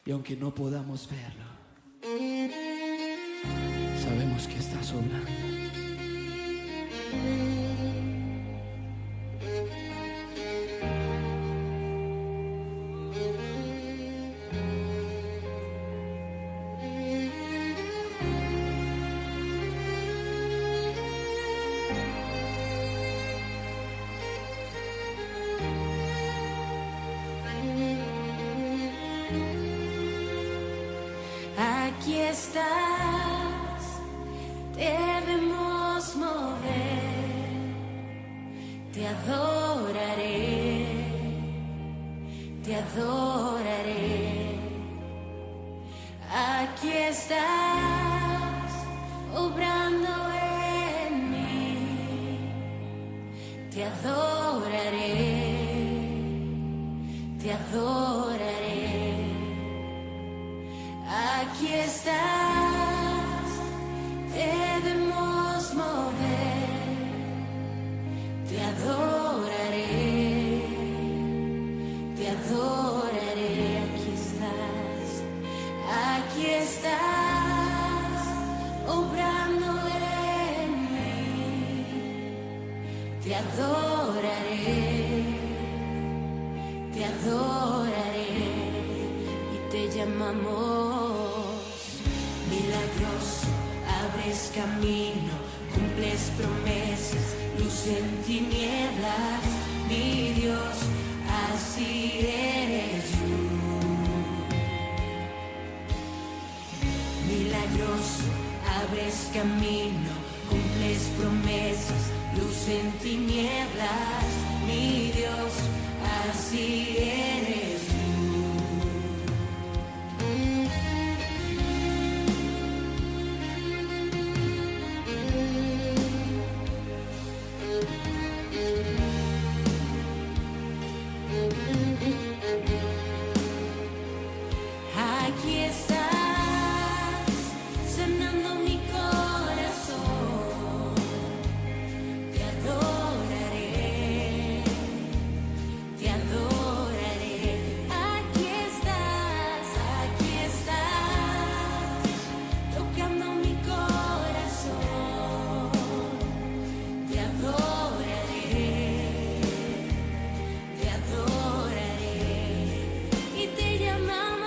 Y aunque no podamos verlo, sabemos que estás obrando. Aquí estás, debemos mover, te adoraré, te adoraré. Aquí estás, obrando en mí, te adoraré, te adoraré. Aquí estás, debemos mover, te adoraré, te adoraré. Aquí estás, obrando en mí, te adoraré, te adoraré y te llamamos milagroso, abres camino, cumples promesas, luz en tinieblas, mi Dios, así eres tú. Milagroso, abres camino, cumples promesas, luz en tinieblas, mi Dios, así eres tú. Aquí estás, sanando mi corazón. Te adoraré, te adoraré. Aquí estás, tocando mi corazón. Te adoraré, te adoraré. Y te llamamos.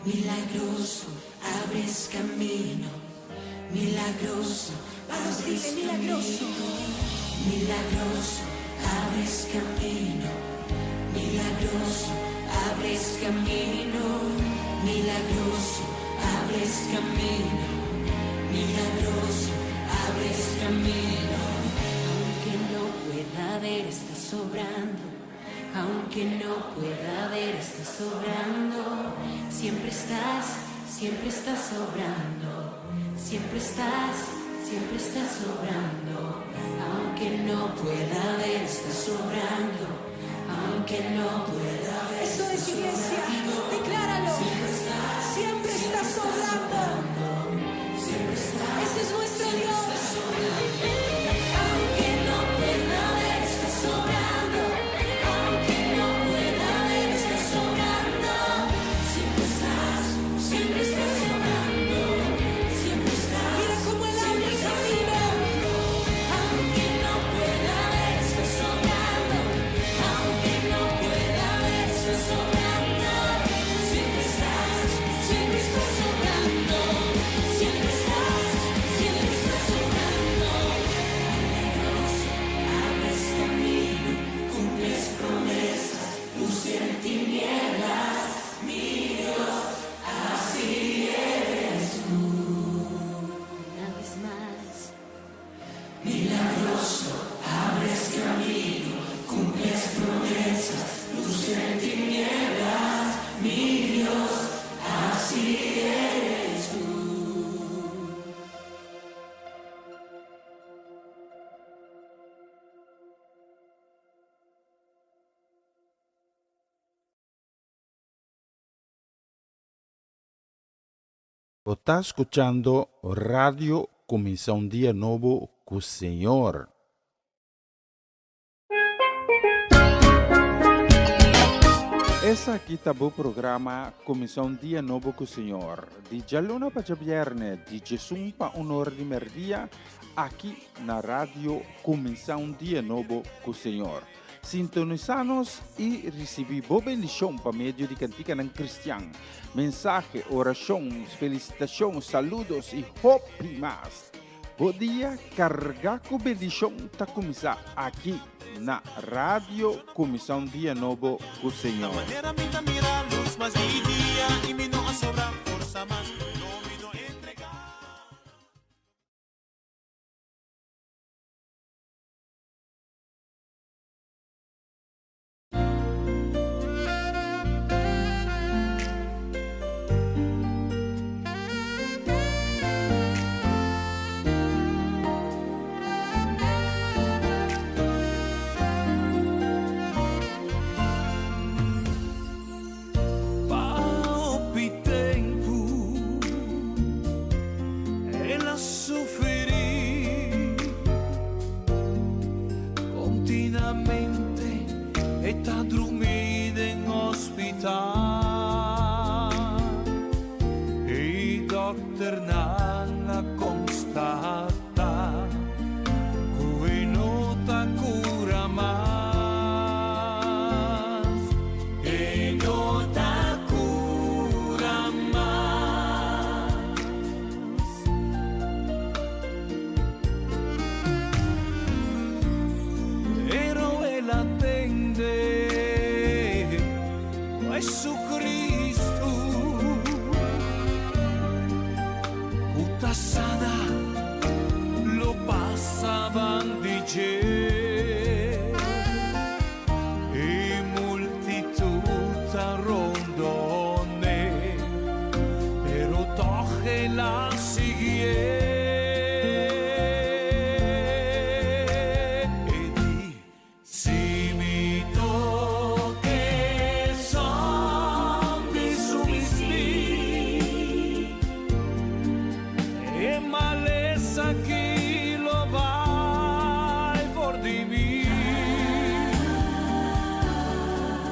Milagroso, abres camino. Milagroso, Vamos, dile, milagroso. Milagroso, abres camino. Milagroso, abres camino. Milagroso, abres camino. Milagroso, abres camino. Aunque no pueda ver, estás sobrando. Aunque no pueda ver, estás sobrando. Siempre estás sobrando. Siempre estás sobrando. Aunque no pueda ver, estás sobrando. Aunque no pueda ver. Eso es, iglesia. Decláralo. Siempre está sobrando. Ese es nuestro Dios. Aunque no pueda ver, estás sobrando. Aunque no pueda ver, estás sobrando. Siempre estás sobrando. Siempre estás. Mira cómo Él abre camino. Aunque no pueda ver, estás sobrando. Aunque no pueda ver, estás sobrando. Siempre estás sobrando. Siempre estás sobrando. Milagroso, abres camino, cumples promesas, luz en tinieblas, mi Dios, así eres tú. Una vez más. Milagroso, abres camino, cumples promesas, luz en tinieblas, mi Dios, así eres tú. Bo ta skuchando Radio Kuminsá un Dia Nobo ku Señor. Esaki ta bo programa Kuminsá un Dia Nobo ku Señor. Di djaluna pa djabièrnè, di 11 pa 1 or di mèrdia, aki na Radio Kuminsá un Dia Nobo ku Señor. Sintonisá nos i risibí bo bendishon pa medio di kantikanan kristian, mensahe, orashon, felisitashon, saludos i hopi mas. Bo dia kargá ku bendishon ta kuminsá aki na Radio Kuminsá un Dia Nobo ku Señor. Manera mi ta mira lus mas di dia i mi no a sobra forsa mas, no mi no entregá. Pa hopi tempu el a sufri kontinuamente, e ta drumí den hospital i dòkternan a konstatá ku e no ta kura mas, e no ta kura mas. Pero el a tende Jesucristo ku ta sana lo pasa band'i dje i multitut a rondon'é, pero tòg el a siguié. E di, si mi toka zòm di su bistí, e malesa aki lo bai for di mi.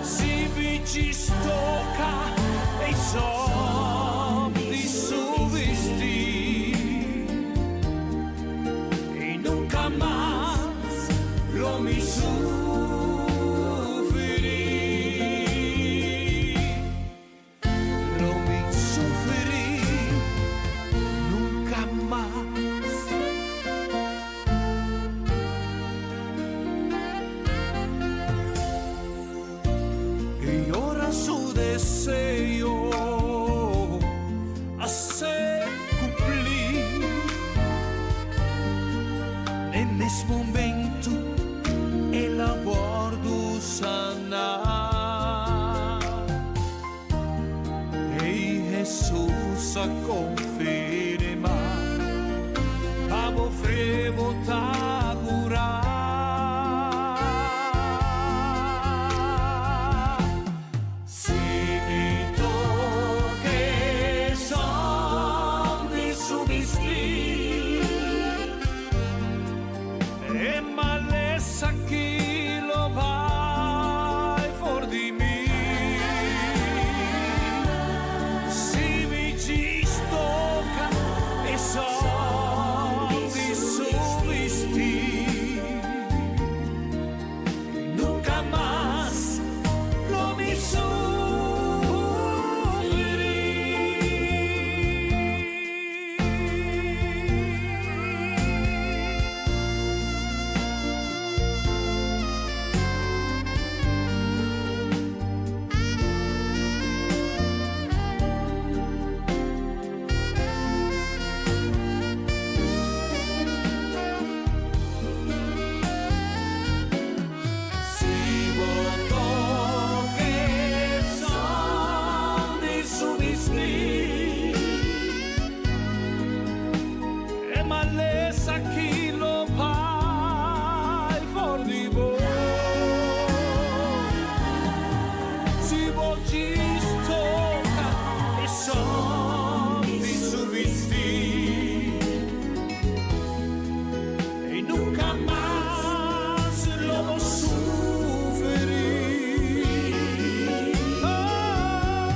Si mi toka e zòm di su bistí i nunka mas lo mi sufri. Lo mi a confirma Pa bo fe bo ta cura. Si mi toca e zom di su bisti, e malesa aki lo bai for di mi. Si mi djis toca e zom di su bisti, nunca mas lo mi sufri. Si bo toca e zom di su bisti, e malesa aki lo bai for di bo. Si bo djis toca e zom di su bisti, y nunca mas lo bo sufri. Oh,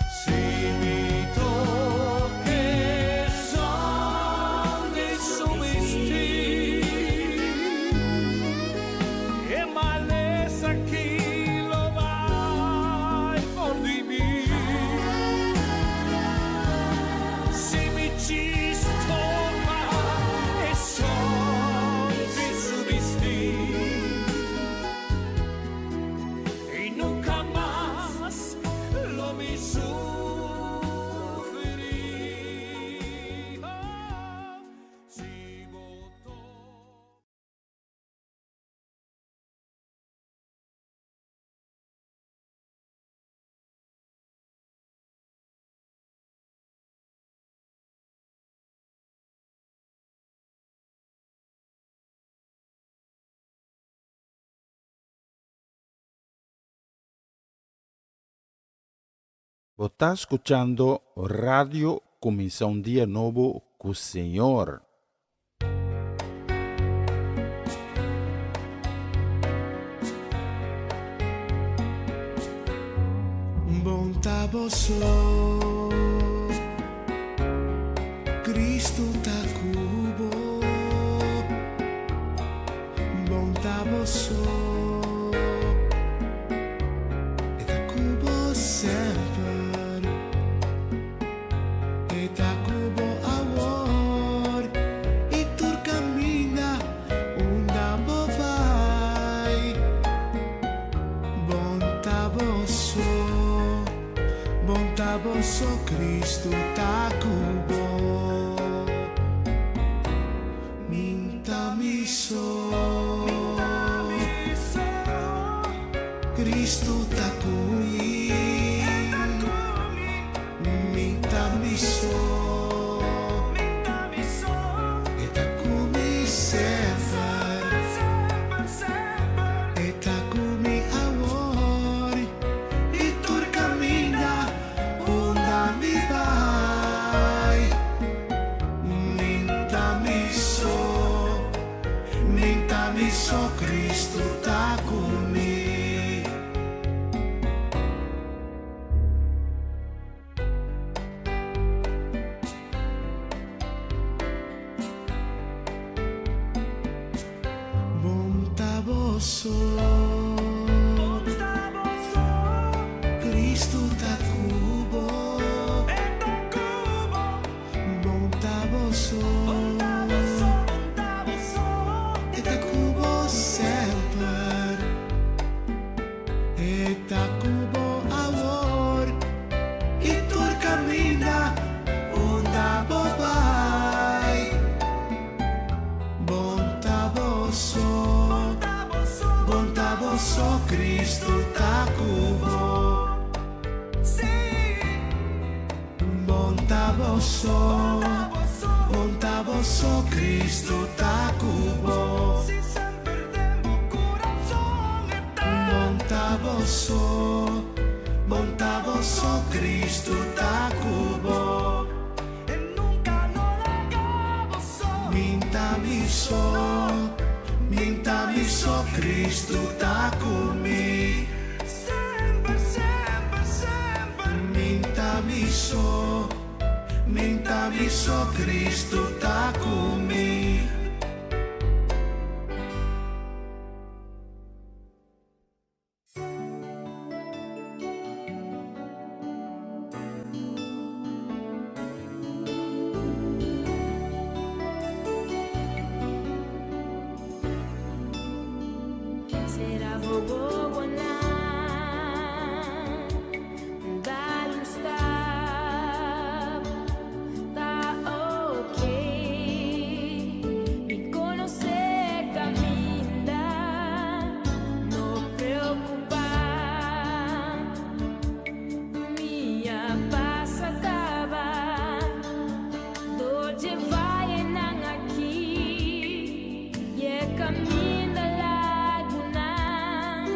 si mi toca e zom di su bisti, e malesa aki lo bai for di mi. Si mi djis toca e zom di su bisti, y nunca mas lo mi sufri. Oh, si bo Bo ta scuchando Radio Cuminsa un Dia Nobo cu Señor. Bon ta boso, Cristo ta cu bo. Bon ta boso, E ta cu bo semper. E ta cu bo awor y tur caminda unda bo bai. Bon ta boso, bon ta boso, Cristo ta cu bo. Mi n'ta mi so, Cristo ta cu mi. Mi n'ta mi so, E ta cu mi semper. E ta cu mi awor y tur caminda unda mi bai. Mi n'ta mi so, mi n'ta mi so, Cristo ta cu mi. Bon ta boso, Cristo ta cu bo. Bon ta boso, E ta cu bo semper. E ta cu bo awor y tur caminda unda bo bai. Bon ta boso, bon ta boso, Cristo ta cu bo. Bon ta boso. bo so, Bo n' ta bo so, Cristo ta cu bo. Si semper den bo curason E ta. Bo n' ta bo so, Bo n' ta bo so, Cristo ta cu bo. E nunca no laga bo so. Mi n' ta mi so, Mi n' ta mi so, Cristo ta cu mi. Semper, semper, semper. Mi n' ta mi so, Mi n' ta mi so, Cristo ta cu mi. Sera wowonan Dal un stap Ta ok Mi conoce caminda No preocupa Mi a pasa caba Door dje vayenan aki E caminda largunan.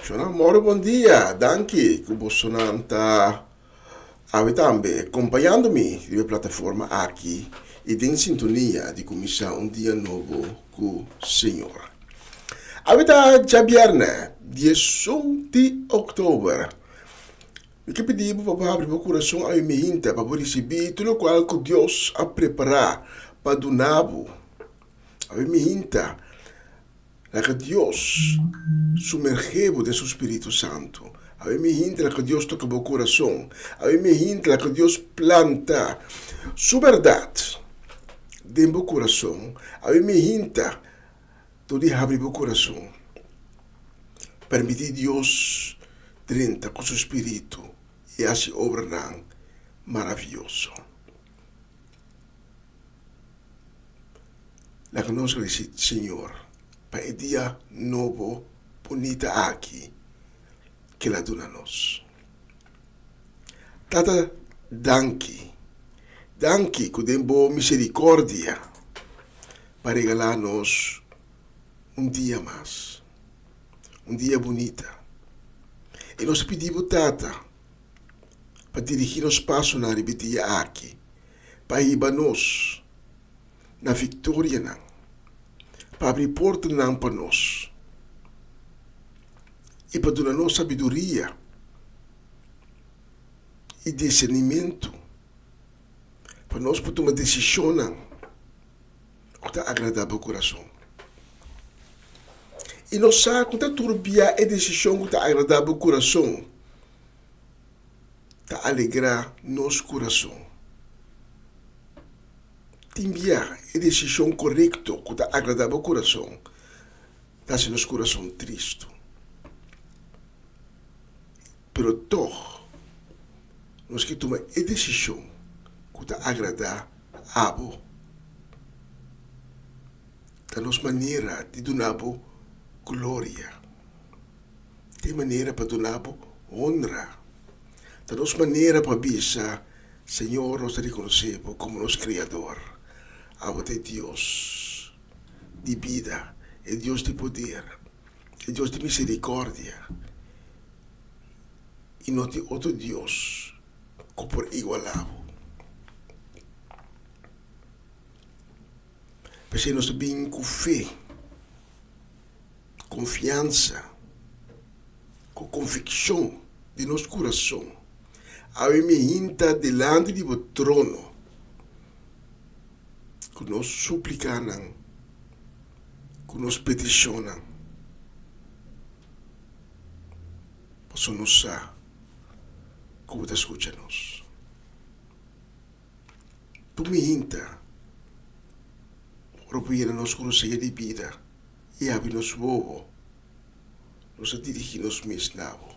Shona Moro bon dia, danki ku bosonan ta awe tambe kompañando mi riba e plataforma aki i den sintonia di kuminsá un dia nobo ku Señor. Awe ta djabièrnè, 11 di òktober. Mi ke pidi bo pa bo habri bo kurason awe meinta pa bo risibí tur lokual ku Dios a prepará pa duna bo. Awe meinta. Laga Dios sumergé bo den su Spiritu Santu. Awe mi hinta laga Dios toka bo kurason. Awe mi hinta laga Dios planta su bèrdat den bo kurason. Awe mi hinta dor di habri bo kurason, permití Dios drenta ku su Spiritu i hasi obranan maravioso. Laga nos gradisí Señor pa e dia nobo bunita aki ke El a duna nos. Tata, danki, danki ku den bo misericordia bo a regalá nos un dia mas, un dia bunita. I nos ta pidi bo, Tata, pa dirigí nos pasonan riba e dia aki, pa hiba nos na viktorianan, pa abri portanan pa nos i pa duna nos sabiduria i disernimentu pa nos por tuma desishonnan ku ta agradá bo kurason. I nos sa ku ta tur bia e desishon ku ta agradá bo kurason ta alegrá nos kurason. Tin bia e desishon korekto ku ta agradá bo kurason ta hasi nos kurason tristu. Pero tòg nos ke tuma e desishon ku ta agradá abo. Ta nos manera di duna bo gloria. Ta e manera pa duna bo honra. Ta nos manera pa bisa, Señor, nos ta rekonosé bo komo nos Kreador. Abo ta e Dios di bida, e Dios di poder, e Dios di miserikòrdia, i no tin otro Dios ku por igualá bo. P'esei nos ta bin ku fe. Konfiansa ku konvikshon di nos kurason, awe mi hinta dilanti di bo trono ku nos suplikanan, ku nos petishonnan, pasobra nos sa ku bo ta skucha nos. Tur mi hinta ora bo yena nos ku rosea di bida. I habri nos wowo, nos a dirigí nos mes na bo,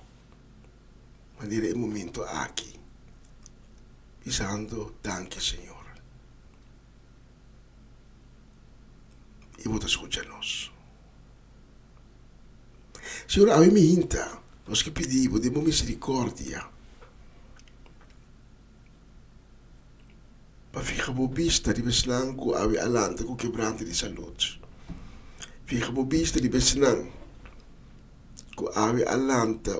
manera e momento aki, bisando, Danki, Señor. I bo ta skucha nos. Señor, awe mi hinta, nos ke pidi bo den bo misericordia, Pa fiha bo bista riba esnan ku awe a lanta ku kebrante di salud. Fiha bo bista riba esnan ku awe a lanta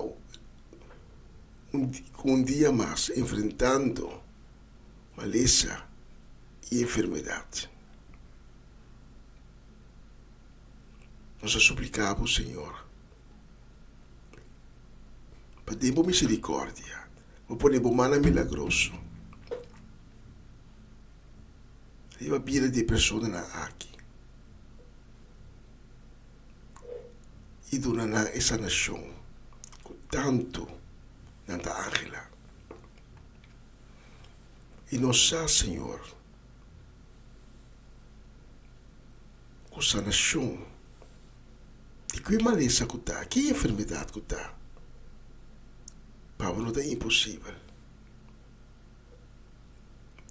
ku un dia mas enfrentando malesa i enfermedat. Nos a suplika bo, Señor, pa den bo misericordia Bo pone bo mannan milagroso riba bida di e personanan aki i duna nan e sanashon ku tantu nan ta anhelá. I nos sa, Señor, ku sanashon di ki malesa ku ta, ki enfermedat ku ta, Pa bo no ta imposibel.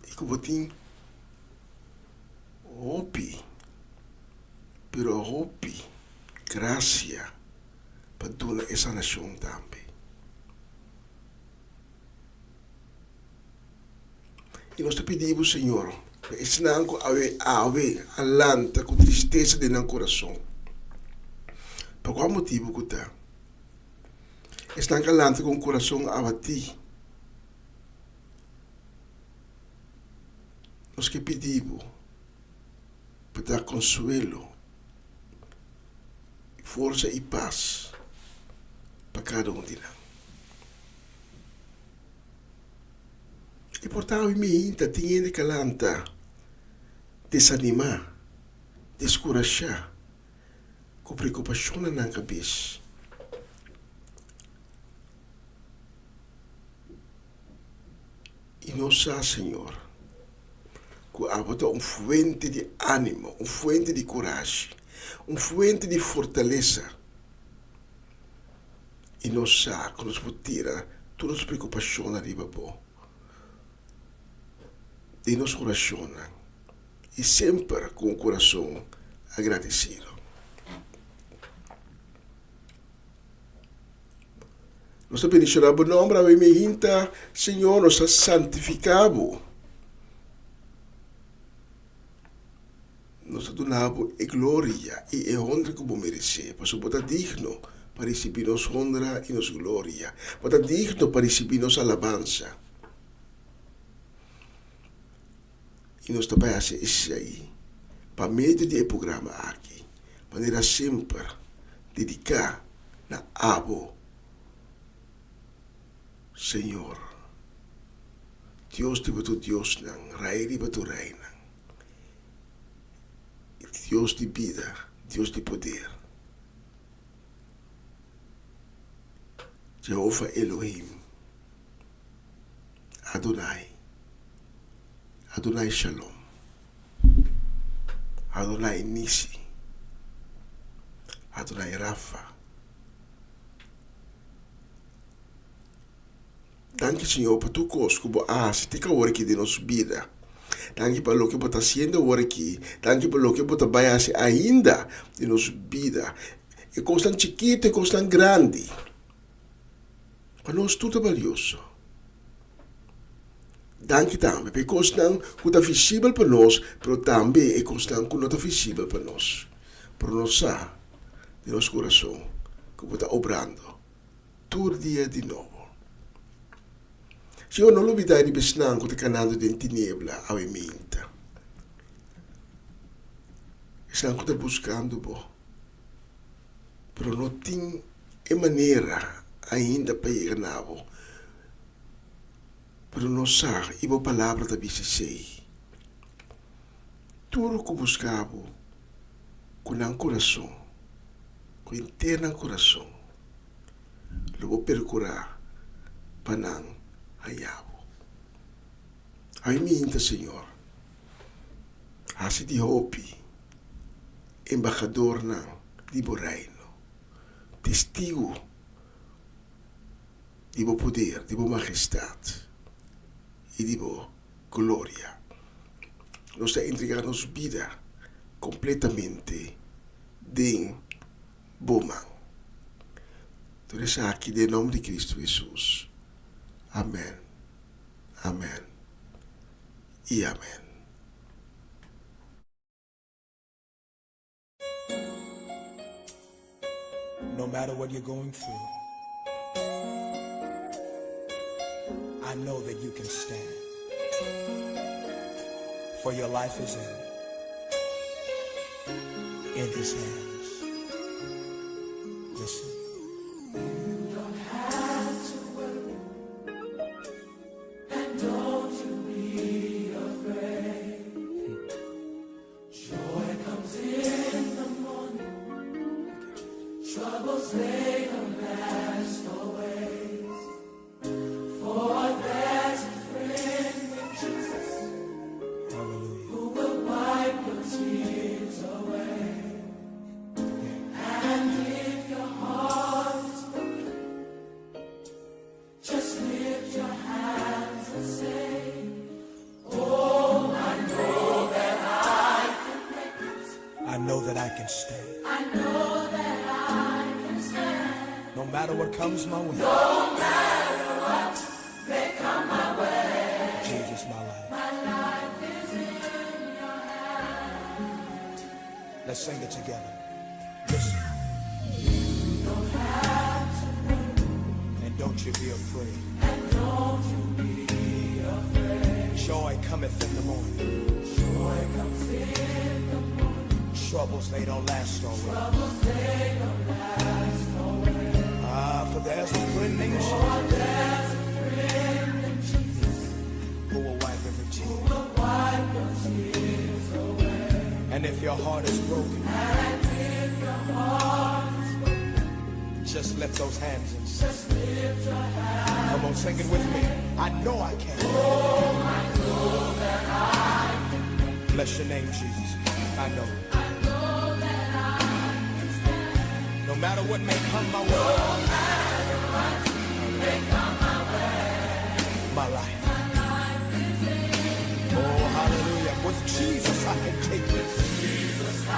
I ku bo tin hopi, pero hopi grasia pa duna e sanashon tambe. I nos ta pidi bo, Señor, pa esnan ku awe awe a lanta ku tristesa den nan kurason, pa kua motibu ku ta. Esnan ku a lanta ku un kurason abatí. Nos ke pidi bo pa da konsuelo, forsa i pas pa kada un di nan. I por ta awe mihinta tin hende ku a lanta desanimá, deskurashá, ku preokupashon na nan kabes. I nos sa, Señor, ku abo ta un fuente di ánimo, un fuente di kurashi, un fuente di fortalesa. I nos sa ku nos por tira tur nos preokupashonnan riba bo den nos orashonnan i semper ku un kurason agradesido. Nos ta bendiciona bo nomber awe mi hinta, Señor, nos ta santifica bo. Nos ta duna bo e gloria y e honra cu bo merece, pasobra bo ta digno pa ricibi nos honra y nos gloria. Bo ta digno pa ricibi nos alabansa. Y nos ta bay haci esey pa medio di e programa aki, manera semper dedica na abo, Señor, Dios di bo tur diosnan, Rey di bo tur reynan, Dios di bida, Dios di poder, Jehova Elohim, Adonai, Adonai Shalom, Adonai Nisi, Adonai Rafa. Danki Señor pa tur kos ku bo a hasi te awor aki den nos bida. Danki pa loke bo ta hasiendo awor aki. Danki pa loke bo ta bai hasi ainda den nos bida. E kosnan chikitu, e kosnan grandi. Pa nos tur ta balioso. Danki tambe pa e kosnan ku ta visibel pa nos, pero tambe e kosnan ku no ta visibel pa nos. Pero nos sa den nos kurason ku bo ta obrando tur dia di nobo. Señor, no lubidá riba esnan ku ta kanando den tiniebla awe minta, esnan ku ta buskando bo, pero no tin e manera ainda pa yega na bo. Pero nos sa i bo palabra ta bisa esei. Tur ku buska bo ku nan kurason, ku henter nan kurason, lo bo perkurá pa nan haña bo. Ami minta, Señor, hasi di hopi embahadornan di bo Reino, testigu di bo poder, di bo majestat i di bo gloria. Nos ta entregá nos bida kompletamente den bo man. Tur esaki den nòmber di Kristu Hesus. Amèn, amèn i amèn. No matter what you're going through, I know that you can stand. For your life is in in his hands. Listen. You don't have to worry, and don't you be afraid. Joy comes in the morning, troubles they don't last always. For there's a friend in Jesus Hallelujah. who will wipe your tears away. And if your heart is broken, just lift your hands and say, Oh, I know that I can make it. I know that I can stand. I know that I can stand. No matter what comes my way. No matter what may come my way. Jesus, my life. My life is in your hands. Let's sing it together. Listen. You don't have to worry. don't you be afraid. And don't you be afraid. Joy cometh in the morning. Joy comes in the morning. Troubles they don't last always. Troubles they don't last always. Ah, for there's a friend named Jesus. For there's a friend named Jesus. Who will wipe every tear. Who will wipe your tears away. And if your heart is broken. And if your heart is broken. Just lift those hands and sing. Just lift your hands. Come on, sing it with me. I know I can. Oh, I know that I can. Bless your name, Jesus. I know. I know that I can stand. No matter what may come my way. No matter what may come my way. My life. My life is in your Oh, hallelujah. With Jesus I can take it. Jesus I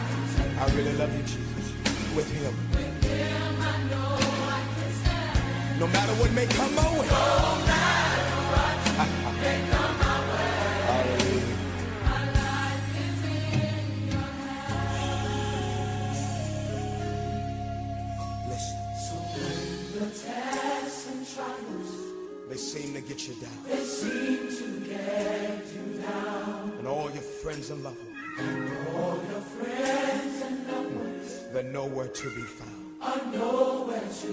can take it. I really love you, Jesus. With him. With him I know I can stand. No matter what may come my way. No matter what may come my way. Hallelujah. My life is in your hands. Listen. So when the tests and trials they seem to get you down. They seem to get you down. And all your friends and loved ones. And all your friends and loved ones. They're nowhere to be found. Are nowhere to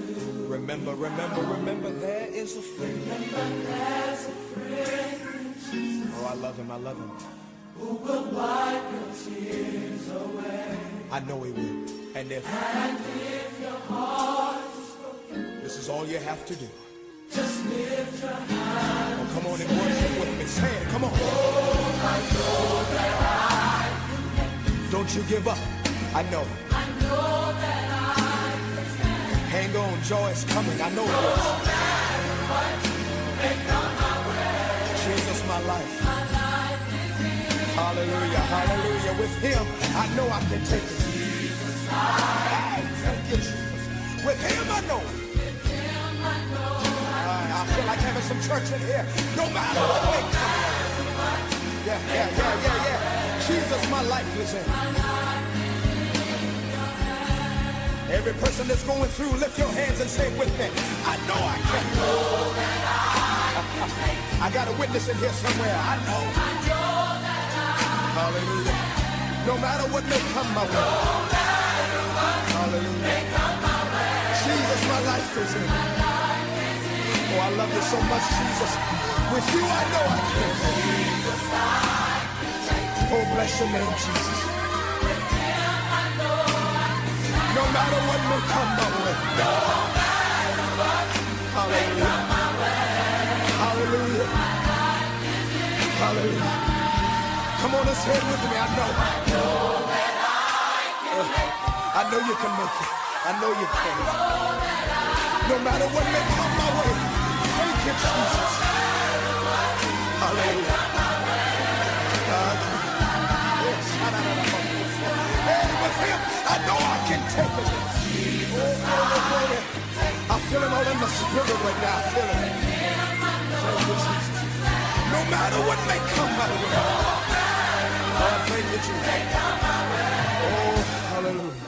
Remember, remember, remember, there is a friend. Remember, there's a friend in Jesus. Oh, I love him, I love him. Who will wipe your tears away. I know he will. And if, and if your heart is broken, this is all you have to do. Just lift your hands. Oh, come on and worship with me. Say it, come on. Oh, I know that I can make it. Don't you give up. I know. I know that I can stand. Hang on, joy is coming. I know it is. No matter what may come my way. Jesus, my life. My life is in Hallelujah, hallelujah. With him, I know I can take it. Jesus, I can take it, Jesus. With him, I know. With him, I know. I, I feel like having some church in here. No matter what may come. Yeah, yeah, yeah, yeah, yeah. Jesus, my life is in. Every person that's going through, lift your hands and say it with me. I know I can. I know that I can. I got a witness in here somewhere. I know. I know that I Hallelujah. No matter what may come my way. No matter what Hallelujah. may come my way. Jesus, my life is in. My life is in. Oh, I love you so much, Jesus. With you, I know I can. Jesus, I can take it. Oh, bless your name, Jesus. With him, I know I can stand. No matter what may come my way. No matter what may come my way. Hallelujah. Hallelujah. Come on and say it with me. I know. I know that I can make it. I know you can make it. I know you can. No matter what may come my way. Thank you, Jesus. Hallelujah. Yes. Hey, with him, I know I can take it. Oh, glory, glory. I feel him all in the spirit right now. I feel him. Thank you, Jesus. No matter what may come my way. Oh, thank you, Jesus. Oh, hallelujah.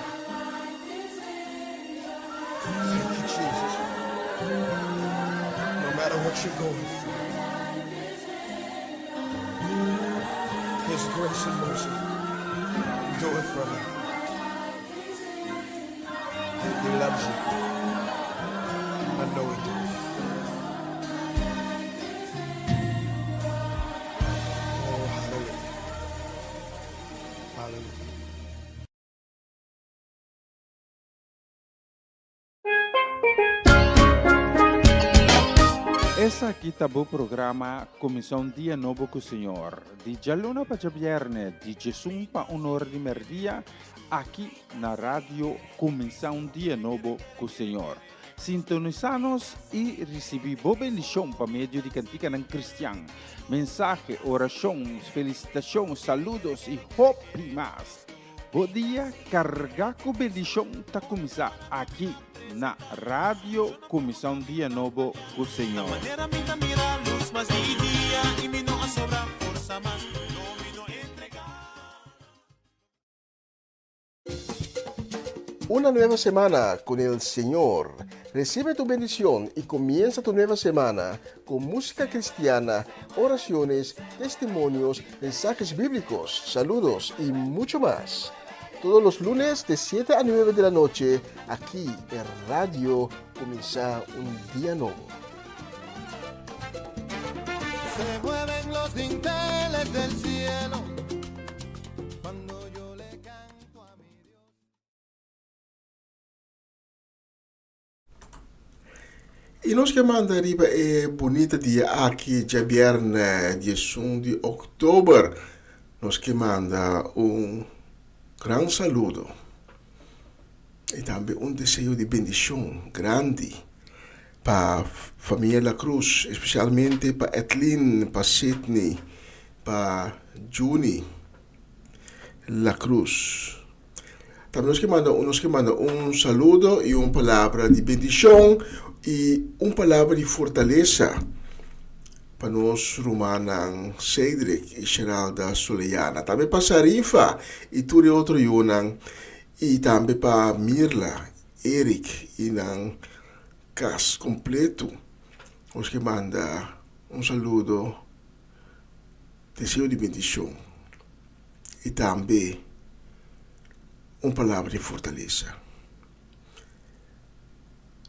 Thank you, Jesus. No matter what you're going through, His grace and mercy endure forever. He loves you. I know He does. Oh, hallelujah. Hallelujah. Esaki ta bo programa Kuminsá un Dia Nobo ku Señor, di djaluna pa djabièrnè di djesun pa un or di mèrdia, aki na Radio Kuminsá un Dia Nobo ku Señor. Sintonisá nos i risibí bo bendishon pa medio di kantikanan kristian, mensahe, orashon, felisitashon, saludos i hopi mas. Bo dia kargá ku bendishon ta kuminsá aki na Radio Kuminsá un Dia Nobo ku Señor. Manera mi ta mira lus mas di dia i mi no a sobra forsa mas, no mi no entregá. Una nueva semana con el Señor. Recibe tu bendición y comienza tu nueva semana con música cristiana, oraciones, testimonios, mensajes bíblicos, saludos y mucho más. Todos los lunes de 7 a 9 de la noche, aquí en Radio Comienza un Día Nuevo. Se mueven los dinteles del cielo cuando yo le canto a mi Dios. I nos ke manda riba e bunita dia aki, djabièrnè 11 di òktober, nos ke manda un gran saludo i tambe un deseo di bendishon grandi pa famia La Cruz, espesialmente pa Edlin, pa Sidney, pa Juni La Cruz. Tambe nos ke manda nos ke manda un saludo i un palabra di bendishon i un palabra di fortalesa pa nos rumannan Cedric i Sheralda Soleyana. Tambe pa Sarifa i tur e otro yunan i tambe pa Mirla, Eric i nan kas kompleto. Nos ke manda un saludo, deseo di bendishon. i tambe un palabra di fortalesa.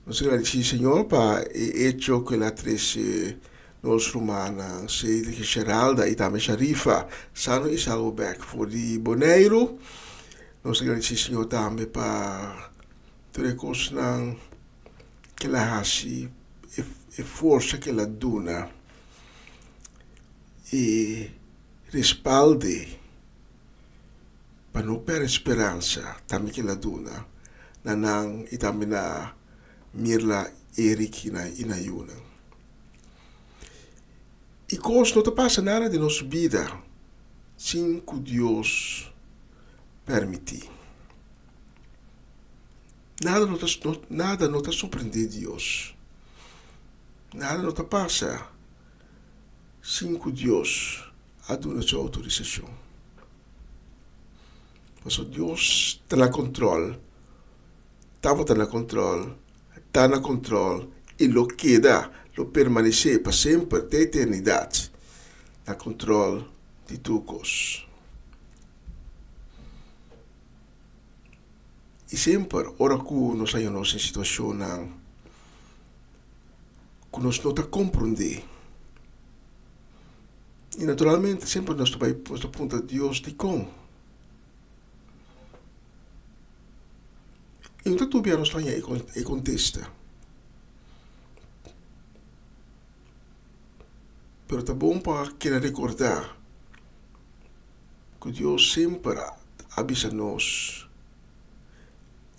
Nos ta gradisí Señor pa e echo ku el a trese nos rumannan Cedric i Sheralda i tambe Sharifa sano i salvo bèk for di Boneiru. Nos ta gradisí Señor tambe pa tur e kosnan ku el a hasi, e forsa ku el a duna i Respalde pa no perde speransa tambe ke la duna na nan i tambe na Mirla, Eric i na i na yunan. I kos no ta pasa nada den nos bida sin ku Dios permití. Nada no ta nada no ta sorprendé Dios. Nada no ta pasa sin ku Dios a duna su outorisashon. Pasobra Dios ta na kontròl, tabata na kontròl, ta na kontròl i lo keda, lo permanesé pa semper te eternidat na kontròl di tur kos. I semper ora ku nos haña nos den situashonnan ku nos no ta komprondé. I naturalmente semper nos ta bai nos ta puntra Dios dikon. I no ta tur bia nos ta haña e kontesta. Pero ta bon pa keda rekordá ku Dios semper a bisa nos.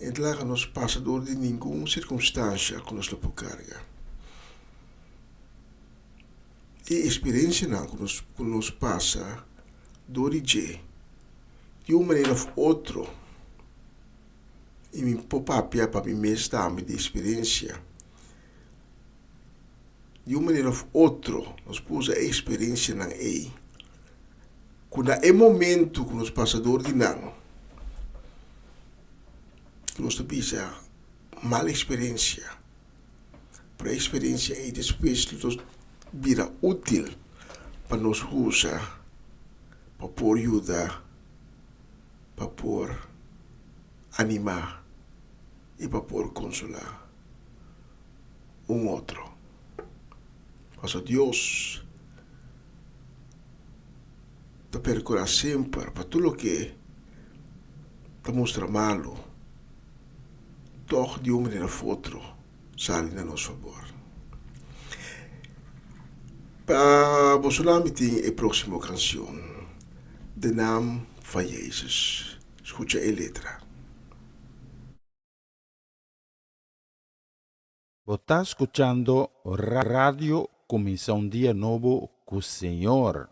E ta laga nos pasa dor di ningun sirkunstansha ku nos lo por karga. E eksperensianan ku nos ku nos pasa dor di dje, di un manera òf otro, i mi por papia pa mi mes tambe di eksperensia, di un manera òf otro nos por usa e eksperensianan ei ku na e momento ku nos pasa dor di nan, ku nos ta bisa mal eksperensia, pero e eksperensia ei despues lo ta bira útil pa nos usa pa por yuda, pa por animá i pa por konsolá un otro. Pasobra Dios ta percura semper pa tur loke ta mustra malu, tog di un manera of otro sali na nos fabor. Pa boso nan mi tin e proximo cancion, De Naam van Jezus. Scucha e letra. Bo ta skuchando Radio Kuminsá un Dia Nobo ku Señor.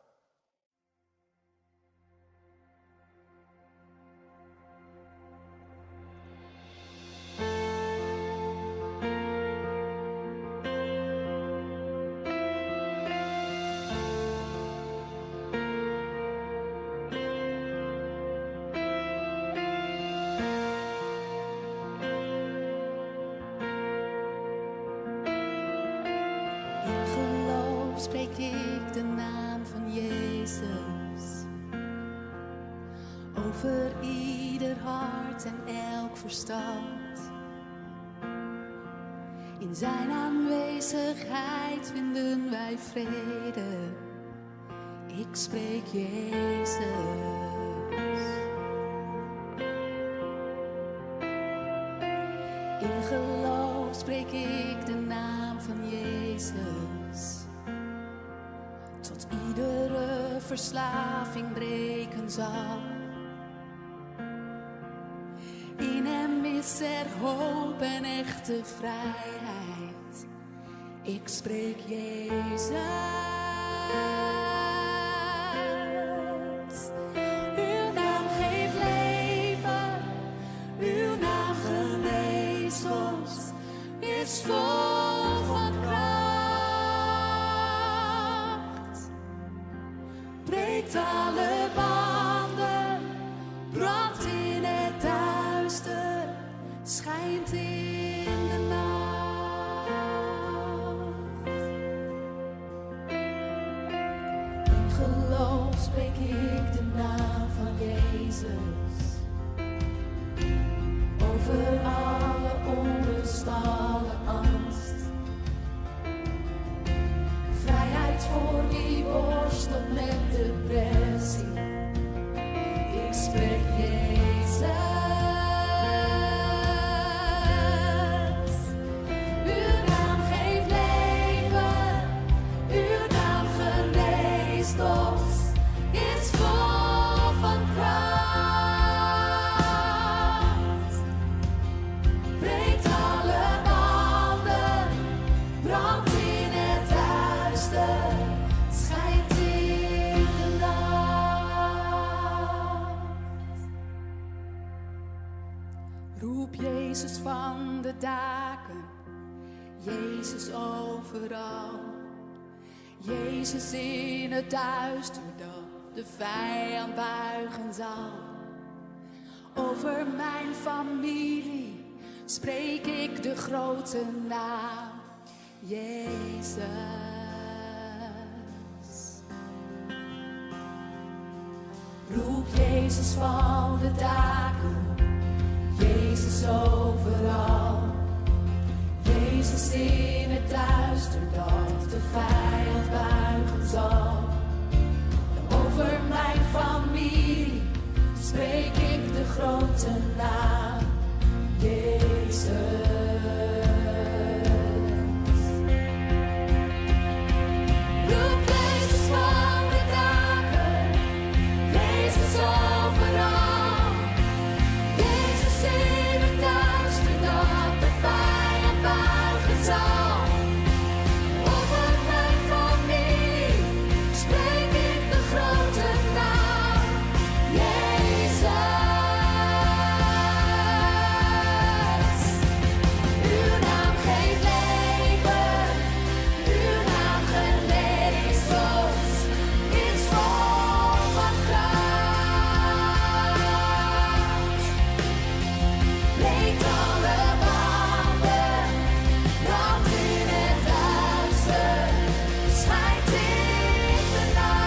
Over ieder hart en elk verstand. In zijn aanwezigheid vinden wij vrede. Ik spreek Jezus. In geloof spreek ik de naam van Jezus. Tot iedere verslaving breken zal. In hem is er hoop en echte vrijheid. Ik spreek Jezus. Uw naam geeft leven, uw naam geneest ons, is vol van kracht. Breekt alle banden, brandt in het duister, schijnt in de nacht. In geloof spreek ik de naam van Jezus. Over alle onrust, alle angst. Vrijheid voor wie worstelt met depressie. Ik spreek Jezus. Uw naam geeft leven, uw naam geneest ons, is vol van kracht. Breekt alle banden, brandt in het duister, schijnt in de nacht. Roep Jezus van de daken, Jezus overal. Jezus in het duister dat de vijand buigen zal. Over mijn familie spreek ik de grote naam, Jezus. Roep Jezus van de daken, Jezus overal. Jezus in het duister dat de vijand buigen zal. Over mijn familie spreek ik de grote naam, Jezus. Roep Jezus van de daken, Jezus overal. Jezus in het duister dat de vijand buigen zal. Over mijn familie spreek ik de grote naam, Jezus. Uw naam geeft leven, uw naam geneest ons, is vol van kracht. Breekt alle banden, brandt in het duister, schijnt in de nacht.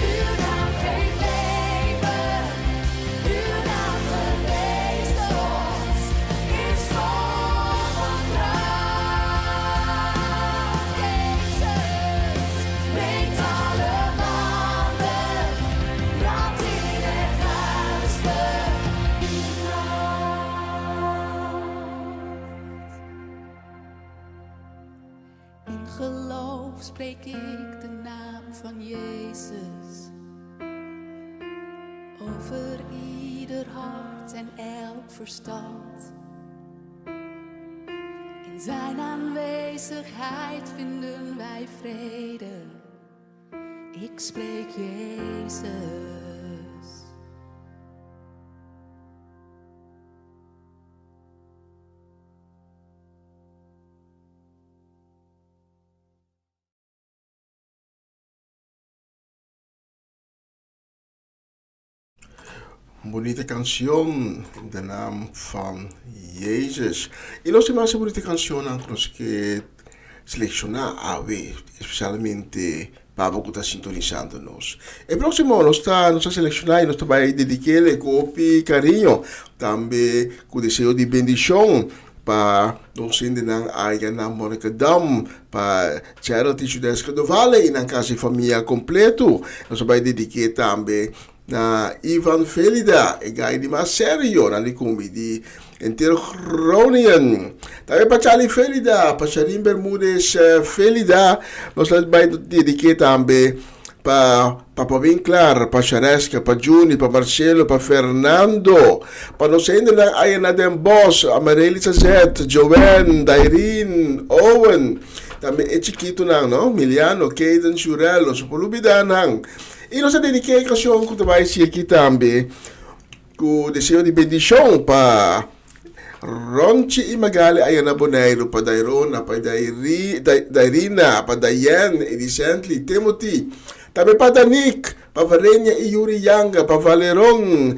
Uw naam geeft leven, uw naam geneest ons, is vol van kracht. Jezus, breekt alle banden, brandt in het duister, in de nacht. In geloof spreek ik de naam van Jezus. Over ieder hart en elk verstand. In zijn aanwezigheid vinden wij vrede. Ik spreek Jezus. Bunita kansion, de naam van Jezus. I nos mas bunita kansionnan ku nos ke. selekshoná awe espesialmente pa bo ku ta sintonisando nos. E próksimo nos ta nos a selekshoná i nos ta bai dedik'é ku hopi kariño, tambe ku deseo di bendishon pa nos hendenan aya na Monnikendam, pa Gerald i Judeska Dovale i nan kas i famia kompleto. Nos a bai dedik'é tambe Na Ivan Felida, e gai di mas serio nan di cumbi di henter Groningen. Tambe pa Charlie Felida, pa Sharin Bermudez Felida, nos ta bai dedique tambe pa Papa Winklar, pa Shareska, pa Juni, pa Marcelo, pa Fernando, pa nos hendenan aya na Den Bosch, Amarely Sazet, Joanne, Dairin, Owen, tambe e chikitonan, no? Miliano, Kaden, Shurel, nos no por lubida nan. I nos a dediká e kanshon ku ta bai si aki tambe ku deseo di bendishon pa Ronchi i Magali aya na Boneiru, pa Dairona, pa Dairina, pa Dayen, Edicently, Timothy, tambe pa Danique, pa Varenia i Yuri Yanga, pa Valeron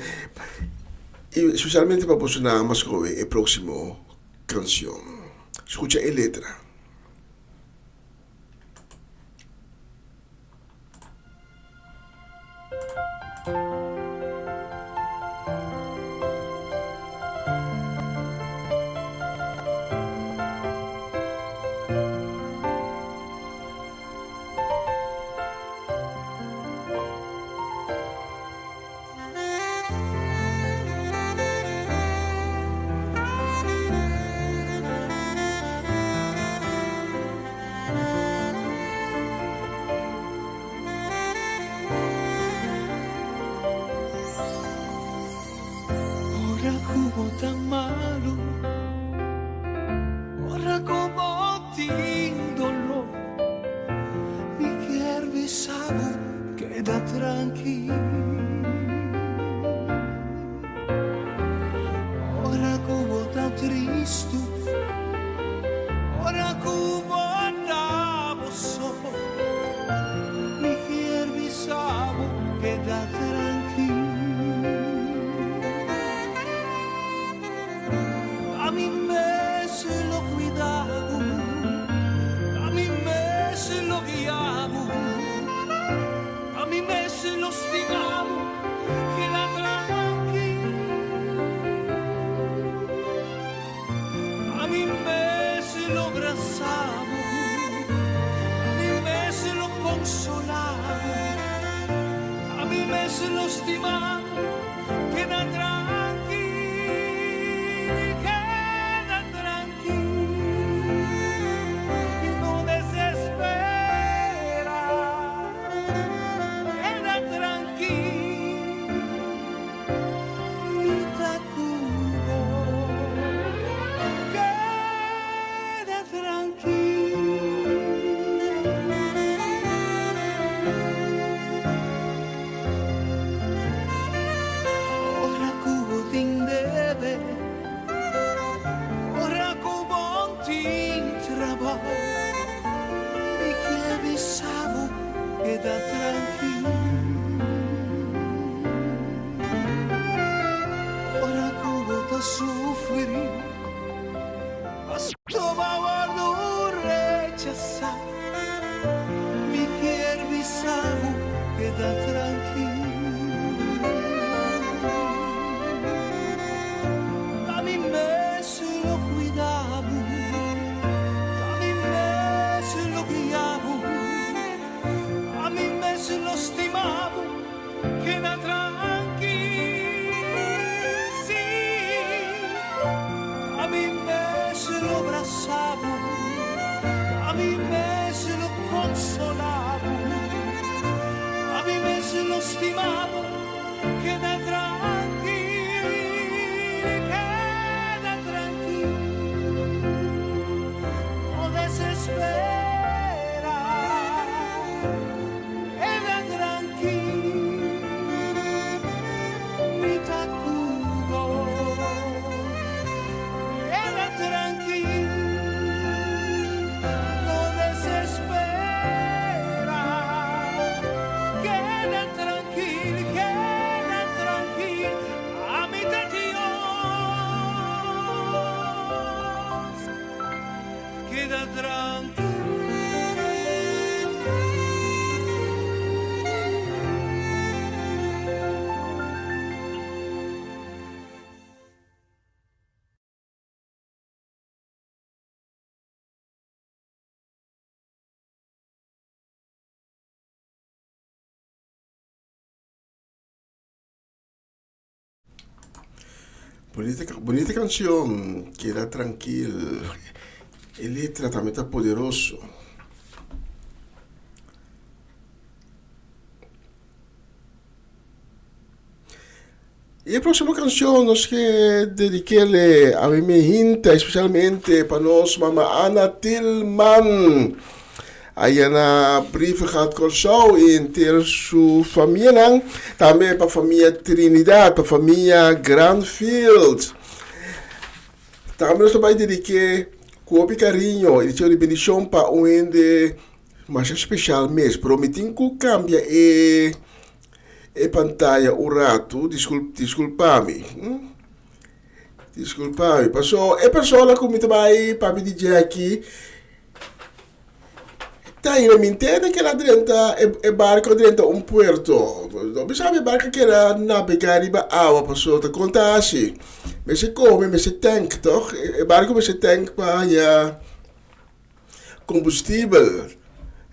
i spesialmente pa boso nan mas koe e próksimo kanshon. Skucha e letra. Ora ku bo ta malu, ora ku bo tin doló, mi kier bisa bo keda trankil. Ora ku bo ta tristu, ora ku bo ta bo so, mi kier bisa bo keda trankil. Ta mi mes lo cuida bo, ta mi mes lo guia bo. Ta mi mes lo stima bo, keda trankil. Ta mi mes lo brasa bo, ta mi mes lo konsola bo, ta mi mes lo stima bo, keda trankil, keda trankil. I no desespera, keda trankil, mi ta ku bo. Keda trankil. Ora ku bo tin debe. Ora ku bon tin trabou, mi ke bisa bo keda trankil. Ora ku bo ta sufri, pasobra bo a wòrdu rechasá, mi kier bisa bo keda trankil. Ta mi mes lo cuida bo, ta mi mes lo guia bo, ta mi mes lo stima bo, keda trankil, sí. Ta mi mes lo brasa bo, ta mi mes lo consola bo, ta mi mes lo stima bo. Keda trankil, keda trankil, no desespera. Keda trankil, mi ta ku bo. Keda trankil, no desespera. Keda trankil. Trankil, keda trankil, ami ta Dios. Keda trankil. Bonita, bonita canción, Queda Tranquil. E letra tambe ta poderoso. E próximo canción nos ke dediquele a mi mijinta, especialmente pa nos mama Ana Tilman. Aya na Brievengat Kòrsou i henter su famianan, tambe pa famia Trinidad, pa famia Grandfield. Tambe nos ta bai dedik'é ku hopi kariño i deseo di bendishon pa un hende masha speshal mes, pero mi tin ku kambia e e pantaya un ratu, diskulpa mi. Diskulpa mi, paso e persona ku mi ta bai papia di dje aki Ta ira mi ntende ke la drenta e barco a drenta un puerto. No mi sabi e barco keda nabega riba awa paso ta konta asi. Mester kome, mester tank toch? E barco mester tank pa haña kombustibel.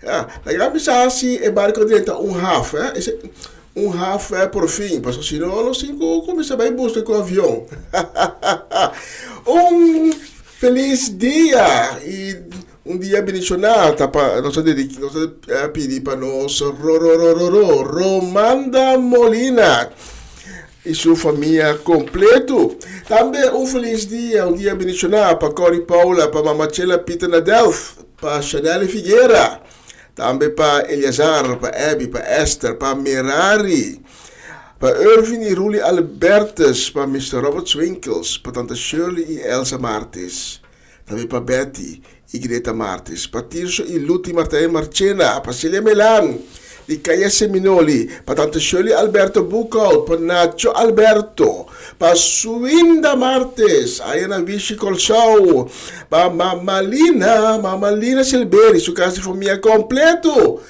Ya, laga mi sa si e barco a drenta un haf, eh. Un haf por fin, paso si no nos tin ku kuminsá bai buska ku avion. Un felis dia i un dia bendishoná ta pa nos a dedi nos a pidi pa nos Rororororo Romanda Molina i su famia kompleto. Tambe un felis dia, un dia bendishoná pa Corrie Paula, pa Mama Chela Pieter na Delft, pa Chanelle Figuera. Tambe pa Eleazar, pa Abby, pa Esther, pa Merari, pa Irvin i Ruli Albertus, pa Mister Robert Swinkels, pa Tanta Shirley i Elsa Martis, tambe pa Betty i Greta Martis, pa Tirso i Luti Martijn Marchena, pa Celia Melan di Kaya Seminoli, pa Tanta Shirley Alberto Boekhout, pa Nacho Alberto, pa Swinda Martes, aya na Wishi Kòrsou, pa Mama Lina, Mama Lina Silberi, su kas di famia kompleto,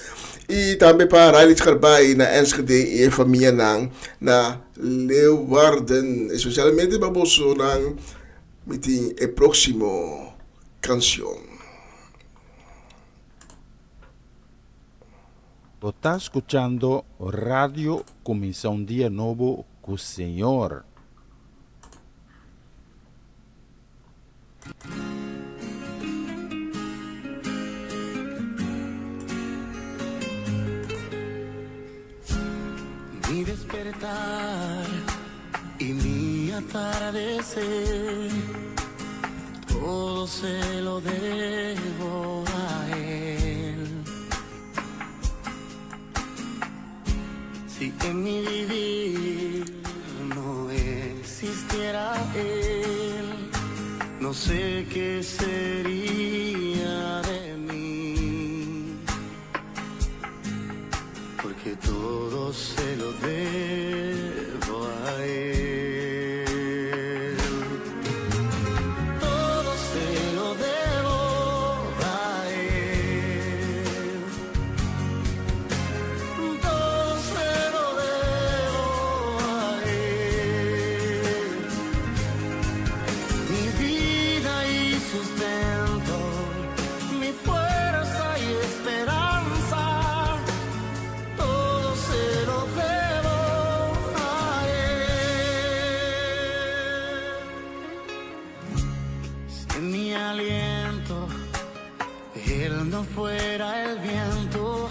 i tambe pa Riley Scarbay na Enschede i e famianan na Leeuwarden. Espesialmente pa bosonan mi tin e próksimo kanshon. Bo ta skuchando Radio Kuminsá un Dia Nobo ku Señor. Mi despertar y mi atardecer, todo se lo debo a él. Si en mi vivir no existiera él, no sé qué sería de mí. Porque todo se lo debo a él. Todo se lo debo a él. Todo se lo debo a él. Mi vida y sustento, mi fuerza y esperanza, todo se lo debo a él. Si en mi aliento él no fuera el viento,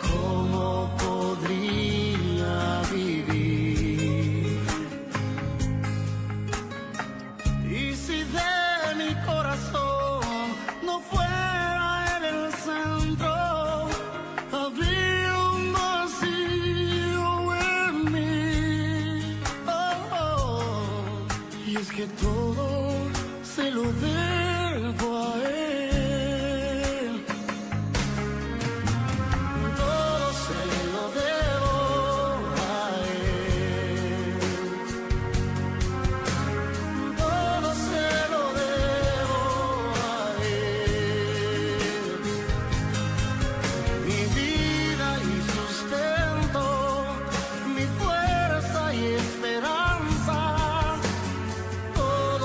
¿cómo podría vivir? Y si de mi corazón no fuera él el centro, habría un vacío en mí. Oh, oh. Y es que todo se lo debo a él. Todo se lo debo a él. Todo se lo debo a él. Mi vida y sustento, mi fuerza y esperanza, todo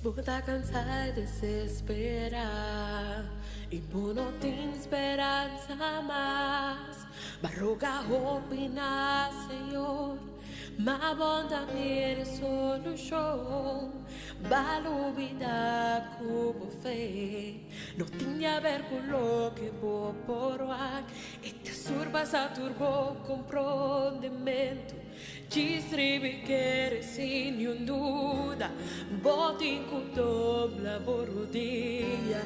Bo ta kansa i desesperá, i bo no tin speransa mas. B'a roga hopi na Señor, ma bo n'ta mira solushon. B'a lubidá ku bo fe no tin di aber ku loke bo por wak. E ta surpasá tur bo komprondementu. Djis riba kere sin niun duda. Bo tin ku dobla bo rudia,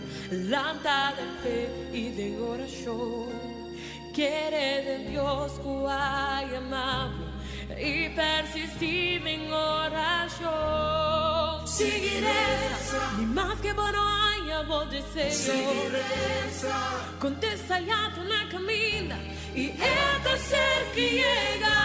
lanta den fe i den orashon. Kere den Dios ku a yama bo i persistí den orashon. Sigui resa, ni maske bo no haña bo deseo. Kontesta ya ta na kaminda. I e ta serka yega.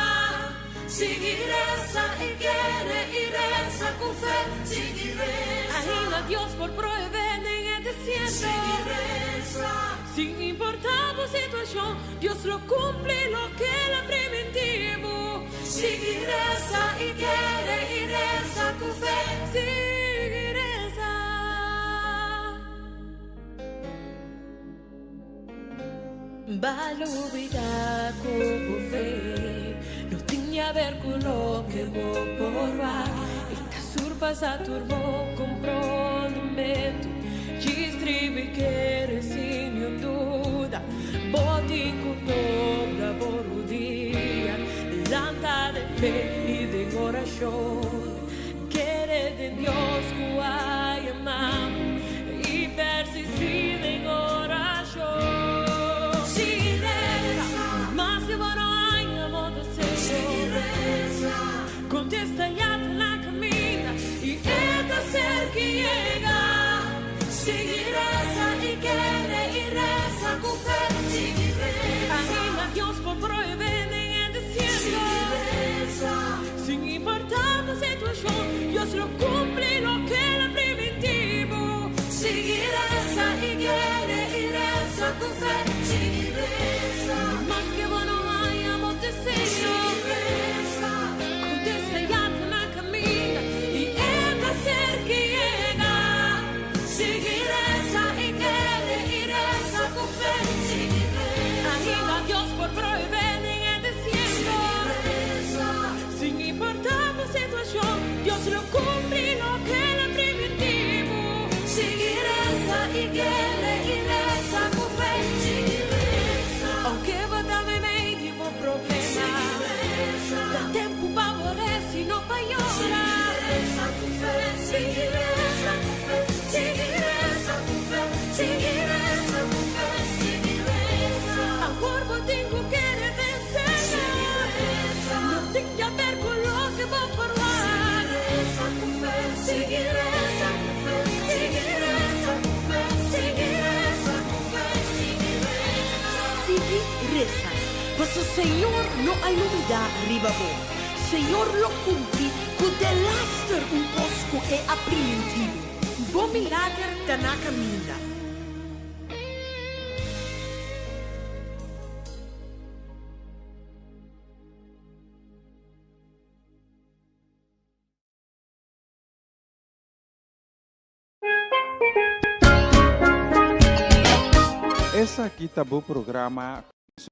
Sigui resa i kere i resa ku fe. Sigui resa. Ainda Dios por prohibé den e desierto. Sigui resa. Sin importá bo situashon, Dios lo kumpli loke el a primintí bo. Sigui resa i kere i resa ku fe. Sigui resa. B'a lubidá ku bo fe no tin di aber ku loke bo por wak. E ta surpasá tur bo komprondementu. Djis tribi kere sin niun duda. Bo tin ku dobla bo rudia, lanta den fe i den orashon. Kere den Dios ku a yama bo i persistí den orashon. Sigui resa, maske bo no haña bo deseo. Kontesta ya ta na kaminda i e ta serka yega. Sigui resa i kere i resa ku fe. Ainda Dios por prohibé den e desierto. Sin importá bo situashon, Dios lo kumpli loke el a primintí bo. Sigui resa i kere i resa ku fe. Maske bo no haña bo deseo, kontesta ya ta na kaminda i e ta serka yega. Sigui resa i kere i resa ku fe. Ainda Dios por prohibé den e desierto. Sin importá bo situashon, Dios lo kumpli loke el a primintí bo. Sigui resa i kere i resa ku fe. Ounke bo ta meimei di bo problema, ta tempu pa bo resa i no pa yora. Sigui resa ku fe, sigui resa ku fe, sigui resa ku fe, sigui resa. Awor bo tin ku kere vense. No tin di aber ku loke bo por wak. Sigui resa ku fe, sigui resa ku fe, sigui resa ku fe, sigui resa. Sigui resa, paso Señor no a lubidá riba bo. Señor lo kumpli ku delaster un kos ku e a primintí bo. Bo milager ta na kaminda. Esaki ta bo programa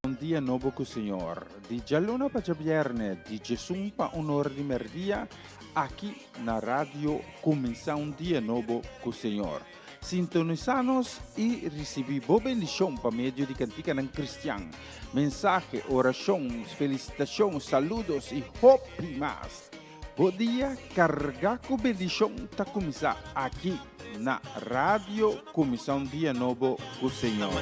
Un Dia Nobo ku Señor, di djaluna pa djabièrnè, di djesun pa un ora di mèrdia, aki na Radio Kuminsá un Dia Nobo ku Señor. Sintonisá nos i risibí bo bendishon pa medio di kantikanan kristian, mensahe, orashon, felisitashon, saludos i hopi mas. Bo dia kargá ku bendishon ta kuminsá aki na Radio Kuminsá un Dia Nobo ku Señor.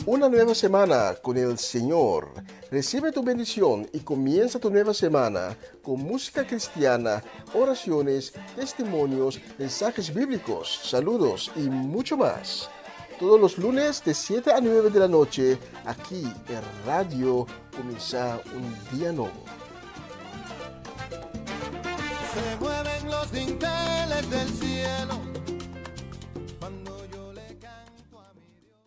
Una nueva semana con el Señor. Recibe tu bendición y comienza tu nueva semana con música cristiana, oraciones, testimonios, mensajes bíblicos, saludos y mucho más. Todos los lunes de 7 a 9 de la noche, aquí en Radio Comienza un Día Nuevo. Se mueven los dinteles del cielo cuando yo le canto a mi Dios.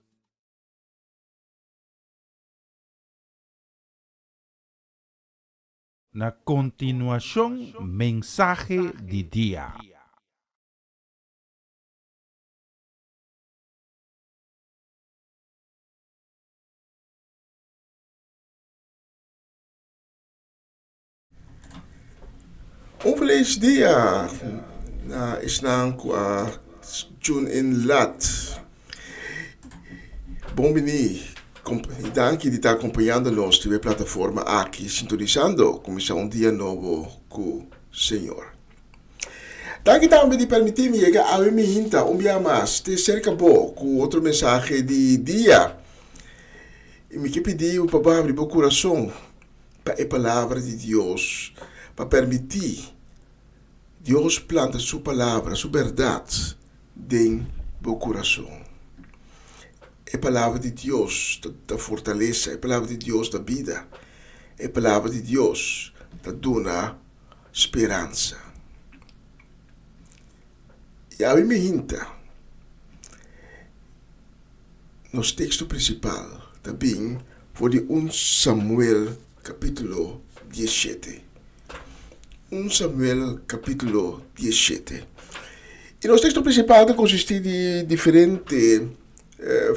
Na kontinuashon mensahe di dia. Un feliz dia na esnan ku a tune in lat. Bon bini i danki di ta akompañando nos riba e plataforma aki sintonisando kuminsá un dia nobo ku Señor. Danki tambe di permití mi yega awe mi hinta un bia mas te serka bo ku otro mensahe di dia. I mi ke pidi bo pa bo habri bo kurason pa e Palabra di Dios, pa permití Dios planta su Palabra, su bèrdat den bo kurason. E Palabra di Dios ta da fortalesa, e Palabra di Dios ta bida, e Palabra di Dios ta duna speransa. I awe mi hinta, Nos teksto prinsipal ta bin for di un Samuel kapítulo diesshete. Un Samuel kapítulo diesshete. I nos teksto prinsipal ta konsistí di diferente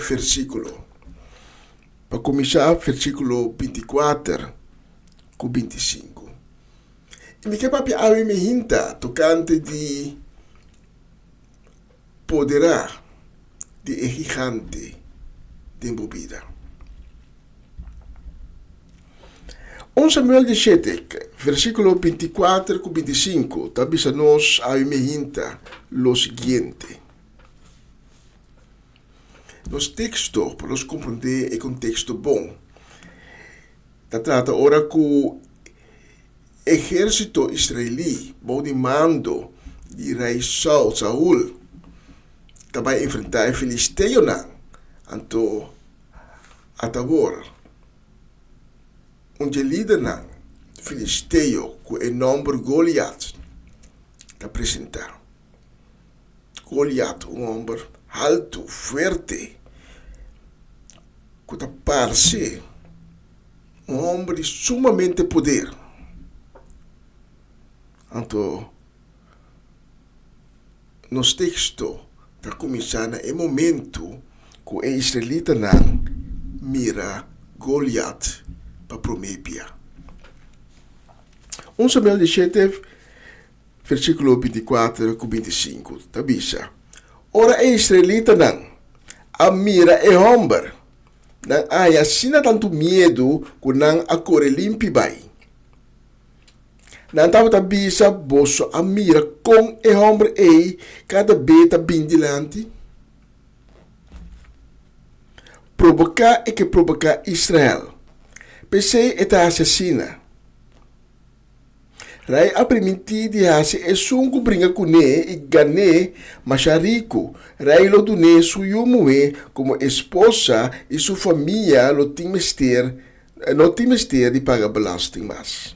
versíkulo. Pa kuminsá versíkulo bintikuater ku bintisinku. I mi ke papia awe mi hinta tokante di Poderá di e gigante den bo bida. Un Samuel dieshete, versíkulo bintikuater ku bintisinku ta bisa nos awe mehinta lo siguiente. Nos teksto, pa nos komprondé e konteksto bon, ta trata ora ku Ehérsito israelí bou di mando di rei Saul, Saul, ta bai enfrentá e filisteonan. Anto atabor, un dje lidernan filisteo ku e nòmber Goliat ta presentá. Goliat, un hòmber haltu, fuerte, ku ta parse. Un homber di sumamente poder. Anto, nos teksto ta kuminsá na e momentu ku e israelitanan mira Goliat pa promé bia. Un Samuel dieshete, versíkulo bintikuater ku bintisinku ta bisa, Ora e israelitanan a mira e homber, Nan a haña asina tantu miedu ku nan a kore limpi bai. Nan tabata bisa, Boso a mira kon e hòmber ei kada be ta bin dilanti? Proboká e ke proboká Israel. P'esei e ta hasi asina. Rei a primintí di hasi esun ku bringa kuné i gan'é masha riku. Rei lo dun'é su yu muhé komo esposa i su famia lo tin mester no tin mester di paga belasting mas.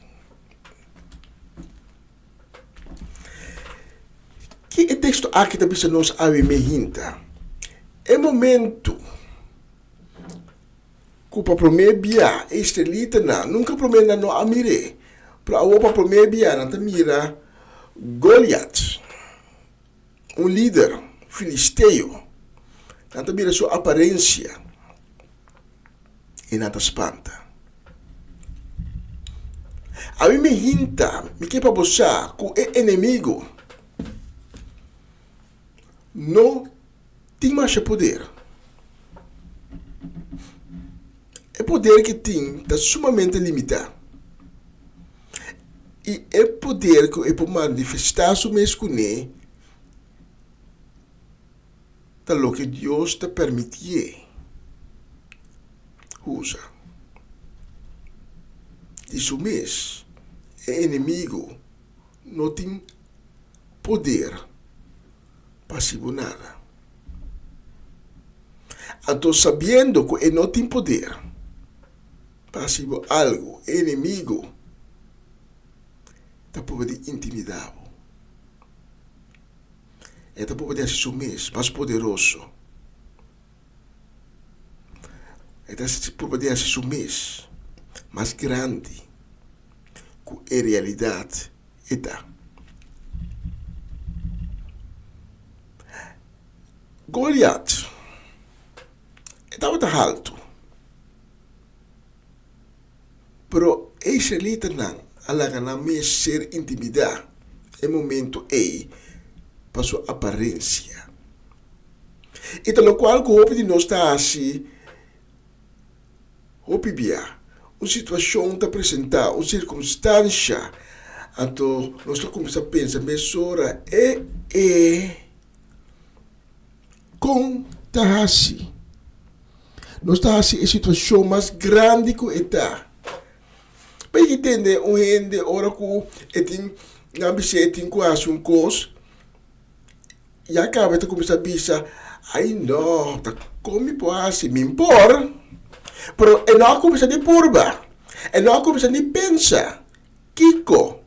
Ki e teksto aki ta bisa nos awe mehinta? E momentu. Ku pa promé bia e israelitanan nunka promé nan no a mir'é, pero awor pa promé bia nan ta mira Goliat, un lider filisteo. Nan ta mira su aparensia i nan ta spanta. Ami mi hinta, mi ke pa bo sa ku e enemigu no Tin masha poder. E poder ke tin ta sumamente limitá. I e poder ku e por manifestá su mes kuné ta loke Dios ta permitié usa. Di su mes, e enemigu no tin poder. pa hasi bo nada. Anto sabiendo ku e no tin poder pa hasi bo algu, e enemigu ta proba di intimidá bo. E ta proba di hasi su mes mas poderoso. E ta proba di hasi su mes mas grandi. ku e realidat e ta. Goliat e tabata haltu, pero e israelitanan a laga nan mes ser intimidá e momento ei pa su aparensia. I ta lokual ku hopi di nos ta hasi Hopi bia, un situashon ta presentá, un sirkunstansha, anto nos ta kuminsá pensa mesora, E e, kon ta hasi? Nos ta hasi e situashon mas grandi ku e ta. Pa e tende un hende ora ku e tin, nan bis'é e tin ku hasi un kos, Ya caba e ta cuminsa bisa, Ay no, ta con mi por haci? Mi por. Pero e no a cuminsa ni purba, e no a cuminsa ni pensa kico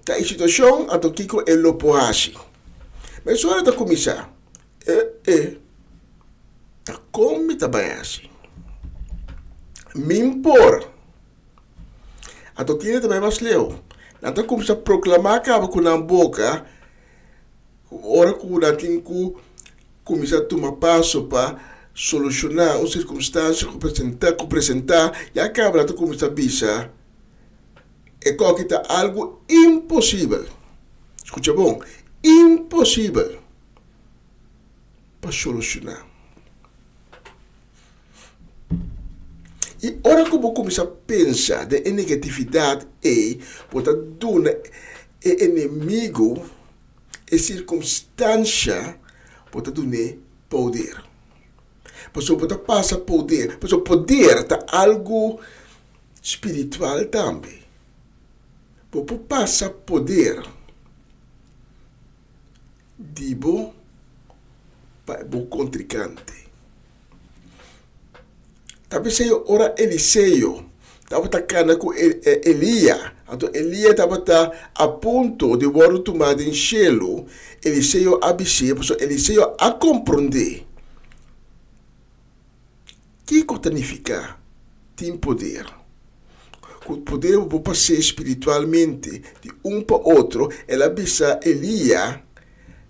ta e situacion anto kico e lo por haci. Mesora e ta cuminsa, E e, ta con mi ta bay haci? Mi por. Anto kende ta bay mas leu? Nan ta cuminsa proclama caba cu nan boca, Ora ku nan tin ku kuminsá tuma paso pa solushoná un sirkunstansia ku presentá ku presentá, ya kaba nan ta kuminsá bisa e kòki ta algu imposibel. Skucha bon, imposibel pa solushoná. I ora ku bo kuminsá pensa den e negatividat ei, bo ta duna e enemigu e sirkunstansha, bo ta dun'é poder. Pasobra bo ta pasa poder, pasobra poder ta algu spiritual tambe. Bo por pasa poder di bo pa bo kontrinkante. Ta p'esei ora Eliseo tabata kana ku Elia, anto Elia tabata a punto di wòrdu tumá den shelu, Eliseo a bis'é, pasobra Eliseo a komprondé kiko ta nifiká tin poder. Ku poder bo por pas'é spiritualmente di un pa otro, el a bisa Elia,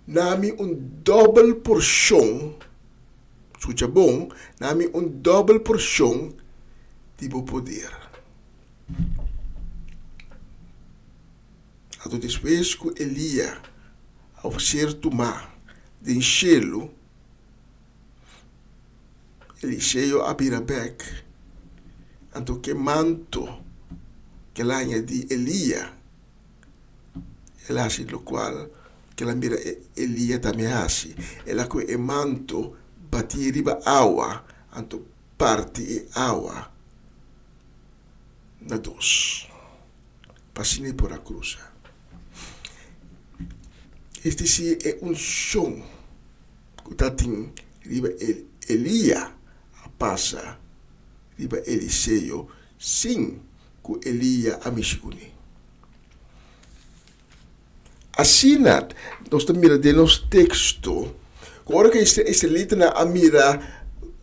Na mi un dòbel porshon. Skucha bon, na mi un dòbel porshon di bo poder. Anto despues ku Elia a ser tumá den shelu, Eliseo a bira bèk. Anto ke manto ku el a haña di Elia, El a hasi lokual ku el a mira Elia tambe hasi. El a kohe e manto, bati riba awa, anto parti e awa na dos, pa asina e por a krusa. Es disi, e unshon ku ta tin riba Elia a pasa riba Eliseo sin ku Elia a mishi kuné. Asina nos ta mira den nos teksto ku ora ku e israelitanan a mira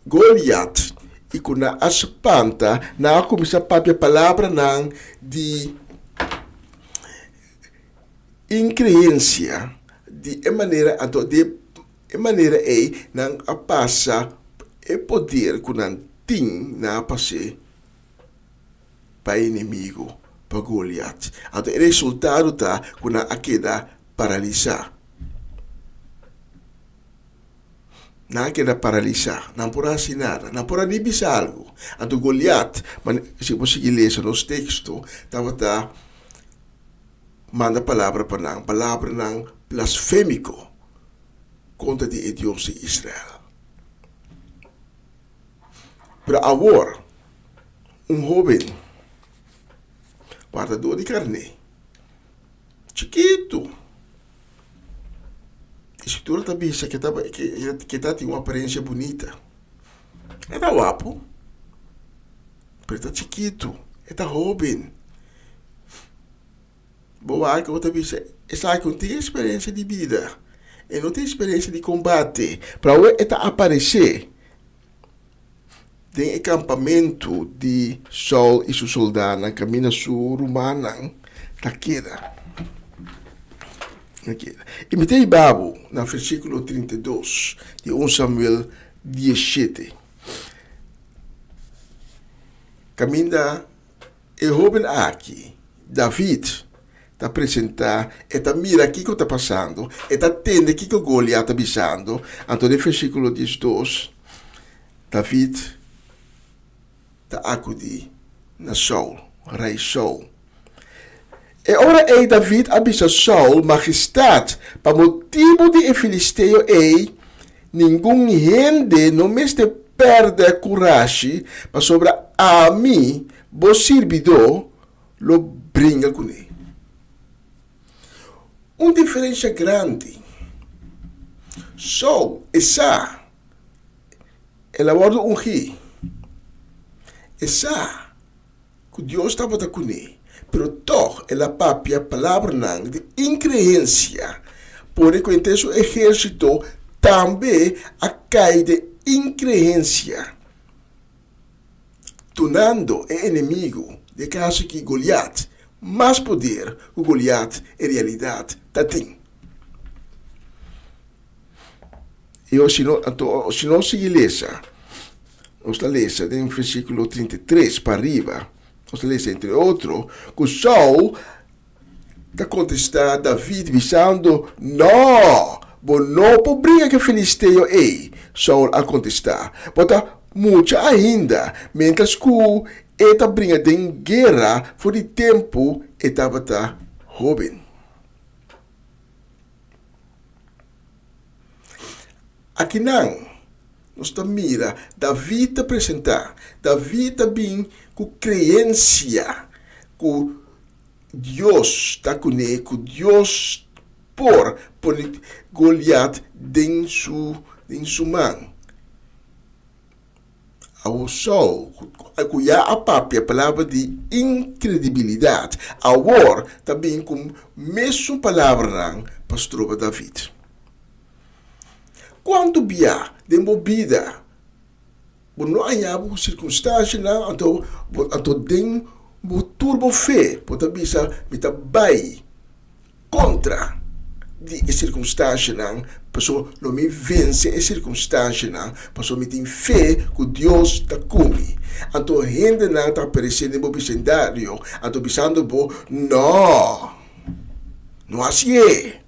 Goliat i ku nan a spanta, nan a kuminsá papia palabranan di inkreensia. Di e manera anto di e manera ei nan a pasa e poder ku nan tin, nan a pas'é pa e enemigo, pa Goliat. Anto e resultado ta ku nan a keda paralisá. Nan a keda paralisá, nan por a hasi nada, nan por a ni bisa algu. Anto Goliat, si bo sigui lesa nos teksto, tabata manda palabra pa nan, palabranan blasfémiko kontra di e Dios di Israel. Pero awor, un hóben wardadó di karné, chikitu, e Skritura ta bisa ke ke ta tin un aparensia bunita. E ta wapu, pero e ta chikitu, e ta hóben. Bo wak bo ta bisa, esaki no tin eksperensia di bida, e no tin eksperensia di kombate, pero awe e ta aparesé. den e kampamentu di Saul i su soldánan kaminda su rumannan ta keda. I mi ta hiba bo na versíkulo 32 di 1 Samuel 17. Kaminda e hóben aki, David, ta presentá, e ta mira kiko ta pasando, e ta tende kiko Goliat ta bisando. Anto den versíkulo 12, David ta akudí na Saul, rei Saul. E ora ei David a bisa Saul, Magestat, pa motibu di e filisteo ei, ningun hende no mester pèrdè kurashi, pasobra ami, bo sirbidó, lo bringa kuné. Un diferensha grandi. Saul e sa el a wòrdu ungí. E sa ku Dios tabata kuné, pero tòg el a papia palabranan di inkreensia, pone ku henter su ehérsito tambe a kai den inkreensia, dunando e enemigu, den e kaso aki Goliat, mas poder ku Goliat en realidat ta tin. I si no, anto si nos sigui lesa, nos ta lesa den versíkulo 33 pa riba, nos ta lesa entre otro ku Saul ta kontestá David bisando, No, bo no por bringa ku e filisteo ei. Saul a kontestá, Bo ta mucha ainda, miéntras ku e ta bringa den guera for di tempu e tabata hóben. Akinan nos ta mira David ta presentá. David ta bin ku kreensia ku Dios ta kuné, ku Dios por pone Goliat den su den su man. Awor Saul, ku ya a papia palabra di inkredibilidat, awor ta bin ku mesun palabranan pa stroba David. Kuantu bia den bo bida bo no a haña bo ku sirkunstansianan, anto bo anto den bo tur bo fe bo ta bisa, Mi ta bai kontra di e sirkunstansianan, pasobra lo mi vense e sirkunstansianan, pasobra mi tin fe ku Dios ta ku mi. Anto hendenan ta aparesé den bo bisendario, anto bisando bo, No! No hasié!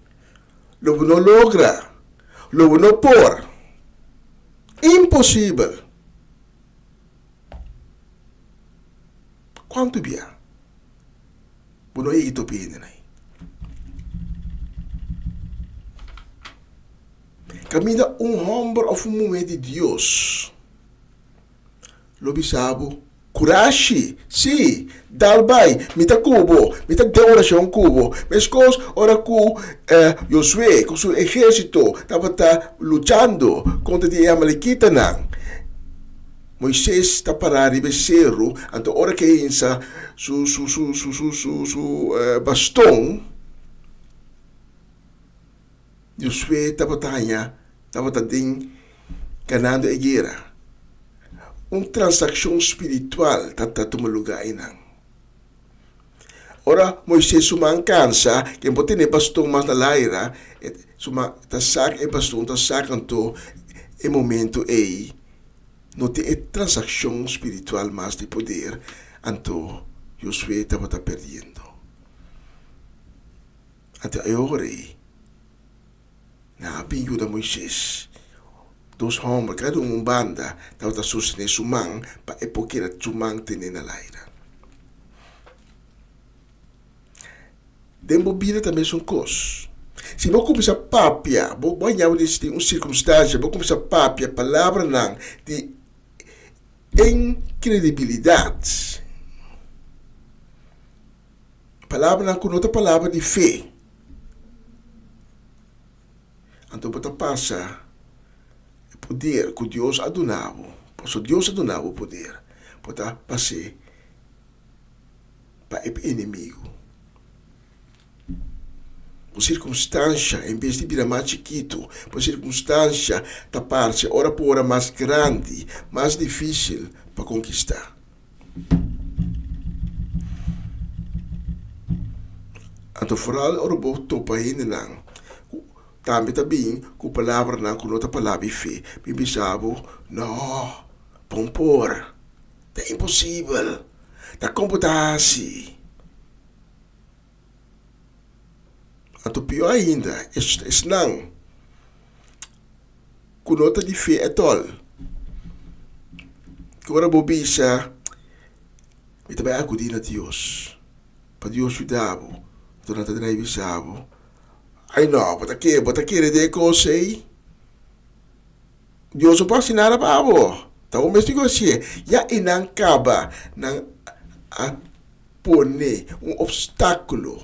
Lo bo no logra. Lo bo no por. Imposibel. Kuantu bia bo no yega topi hendenan ei? Kaminda un hòmber òf un muhé di Dios lo bisa bo, Kurashi! Sí, dal bai! Mi ta ku bo! Mi ta den orashon ku bo! Meskos ora ku Josué ku su ehérsito tabata luchando kontra di e amalekitanan, Moises ta pará riba e seru, anto ora ku e hinsa su su su su su su su baston, Josué tabata haña tabata den ganando e guera. Un transakshon spiritual ta ta tuma lugá einan. Ora Moisés su man kansa, ken por tene e baston mas na laira, e su man ta sak e baston ta sak anto e momento ei no tin e transakshon spiritual mas di poder, anto Josué tabata perdiendo. Anto e ora ei nan a bin yuda Moises. Dos hòmber, kada un un banda, tabata sostené su man pa e por keda su man tené na laira. Den bo bida ta mesun kos. Si bo kuminsá papia, bo bo haña bo den un sirkunstansia, bo kuminsá papia palabranan di inkredibilidat, Palabranan ku no ta palabra di fe. Anto bo ta pasa e poder ku Dios a duna bo, pasobra Dios a duna bo poder, bo ta pas'é pa e enemigu. Bo sirkunstansha, en bes di bira mas chikitu, bo sirkunstansha ta parse ora pa ora mas grandi, mas difísil pa konkistá. Anto foral ora bo topa hendenan ku tambe ta bin ku palabranan ku no ta palabra di fe, bin bisa bo, No, bon por, ta imposibel, ta kon bo ta hasi? Anto pió ainda, esnan ku no ta di fe etòl, ku ora bo bisa, Mi ta bai akudí na Dios, pa Dios yuda bo, anto nan ta drai bisa bo, Ai no, bo ta kere, bo ta kere den e kos ei? Dios no por hasi nada pa bo, ta bo mes tin ku hasié. Ya i nan kaba, nan a pone un obstákulo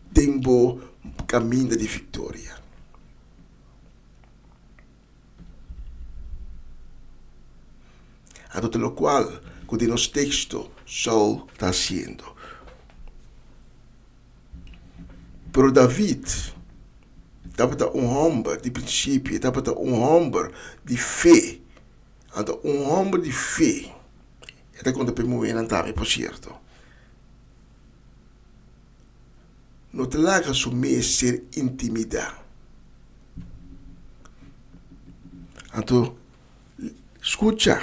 den bo kaminda di viktoria. Anto ta lokual ku den nos teksto Saul ta hasiendo. Pero David tabata un hòmber di prinsipio, e tabata un hòmber di fe. Anto un hòmber di fe E ta konta pa e muhénan tambe, por sierto. No ta laga su mes ser intimidá. Anto, skucha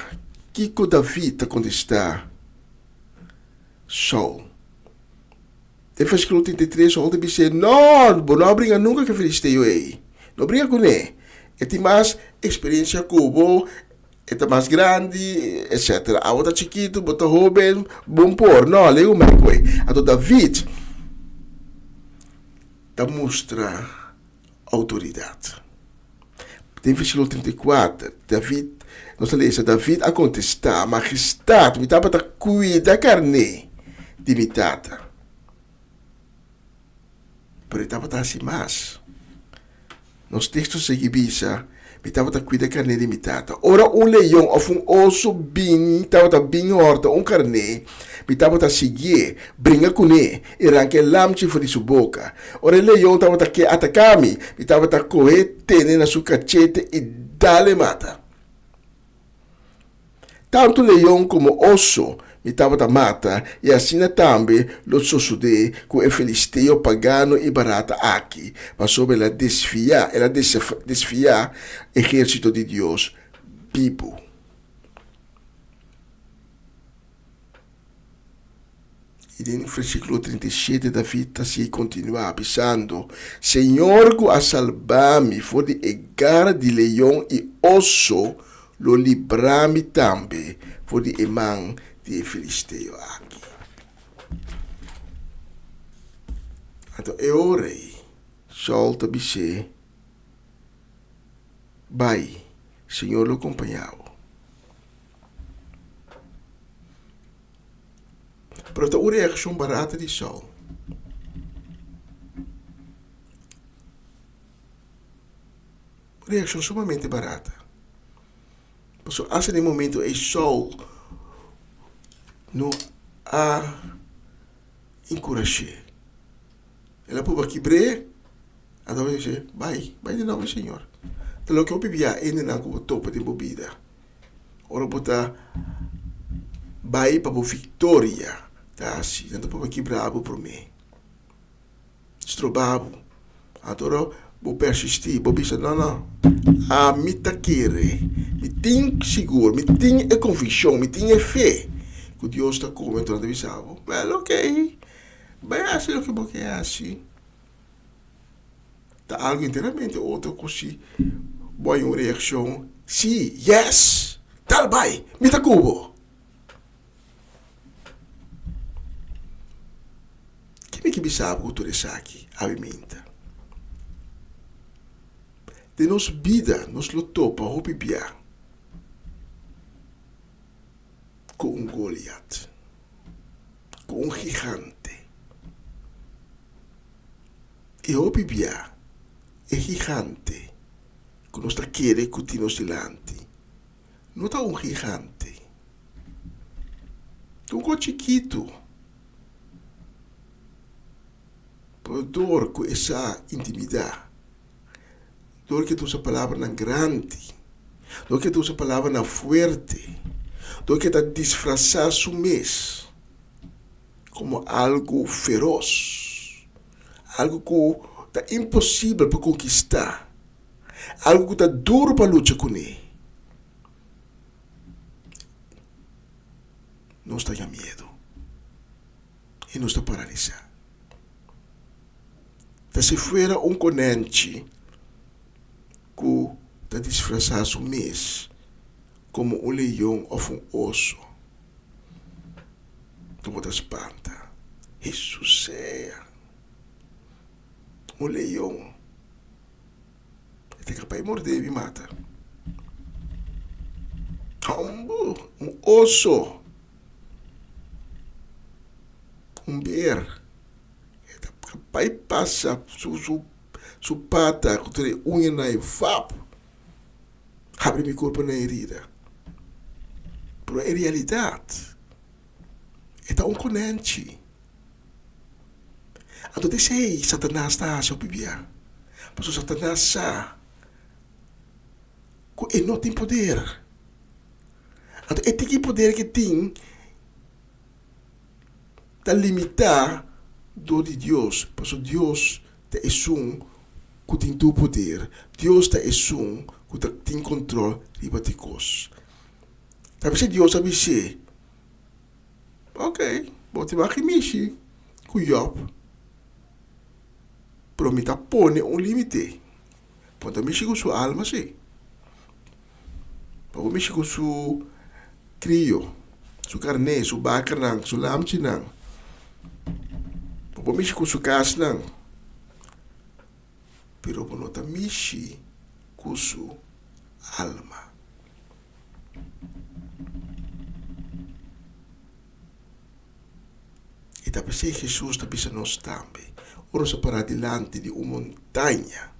kiko David ta kontestá Saul. Den versíkulo 33, Saul ta bis'é, No, bo no a bringa nunka ku e filisteo ei. No bringa kuné. E tin mas eksperensia ku bo. E ta mas grandi, etcetera. Abo ta chikitu, bo ta hoben, bon por. No, lei un mai koe. Anto David ta mustra outoridat. Den versíkulo 34, David, nos ta lesa, David a kontestá, Majestat, mi tabata kuida karné di mi tata. Pero e tabata hasi mas. Nos teksto sigui bisa, Mi tabata kuida e karné di mi tata. Ora un leon òf un oso bini tabata bin hòrta un karné, mi tabata siguié, bringa kuné i ranka e lamchi for di su boka. Ora e leon tabata ke ataká mi, mi tabata koh'é tene na su kachete i dal e mata. Tantu leon komo oso mi tabata mata, i asina tambe lo sosodé ku e filisteo pagano i barata aki, pasobra el a desfiá, el a desfiá ehérsito di Dios bibu. I den versíkulo 37 David ta sigui kontinuá, bisando, Señor ku a salba mi for di e gara di leon i oso lo libra mi tambe for di e man di e filisteo aki. Anto e ora ei Saul ta bis'é, Bai, Señor lo kompañá bo. Pero ta un reakshon barata di Saul. Un reakshon sumamente barata. Pasobra hasta den e momento ei Saul no a enkurash'é. El a proba kibr'é, anto el a bis'é, Bai, bai den nòmber di Señor. Ta loke hopi bia hendenan ku bo topa den bo bida. Ora bo ta bai pa bo viktoria ta hasi, nan ta proba kibra bo promé, stroba bo. Anto ora bo persistí, bo bisa, No, no, ami ta kere, mi tin sigur, mi tin e konvikshon, mi tin e fe ku Dios ta ku mi. Anto nan ta bisa bo, Wèl, okey, bai hasi loke bo ke hasi. Ta algo enteramente otro ku si bo hay un reakshon, Si, yes! Dal bai! Mi ta ku bo! Ke mi ke bisa bo ku tur esaki awe minta? Den nos bida nos lo topa hopi bia ku un Goliat, ku un gigante. E hopi bia e gigante ku nos ta kere ku tin nos dilanti no ta un gigante, ta un kos chikitu. Pero dor ku e sa intimidá, dor ku e ta usa palabranan grandi, dor ku e ta usa palabranan fuerte, dor ku e ta disfrasá su mes komo algu feros, algu ku ta imposibel pa konkistá, algu ku ta duru pa lucha kuné, nos ta haña miedu i nos ta paralisá. Ta si fuera un konènchi ku ta disfrasá su mes komo un leon òf un oso. Ku bo ta spanta. Hesus sea un leon. E ta kapá di mordé mi mata. Hòmber, un oso, un ber. E ta kapá di pasa su su su pata ku tur e uñanan i fap habri mi kurpa na herida. Pero en realidat e ta un konènchi. Anto ta esei Satanas ta hasi hopi bia. Pasobra Satanas sa ku e no tin poder. Anto e tiki poder ke tin ta limitá dor di Dios, pasobra Dios ta esun ku tin tur poder. Dios ta esun ku ta tin kontrol riba tur kos. Ta bisa Dios a bis'é, Ok, bo tin wak mishi ku Job, pero mi ta pone un límite. Bo ta mishi ku su alma sí. Bo por mishi ku su krio, su karné, su bakanan, su lamchinan. Bo por mishi ku su kasnan, pero bo no ta mishi ku su alma. I ta p'esei Hesus ta bisa nos tambe, ora nos a pará dilanti di un montaña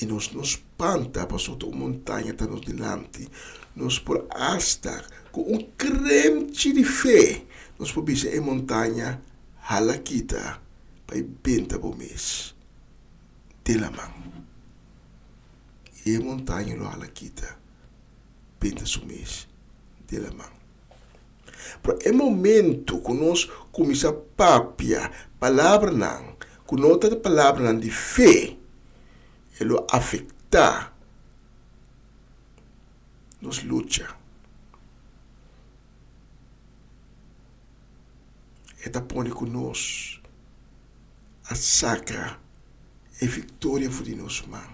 i nos no spanta pasobra ta un montaña ta nos dilanti, nos por asta ku un kremchi di fe nos por bisa e montaña, Hala kita pa i benta bo mes. Den laman. I e montaña lo hala kita benta su mes den laman. Pero e momento ku nos kuminsá papia palabranan ku no ta palabranan di fe, e lo afektá nos lucha. E ta pone ku nos a saka e viktoria for di nos man,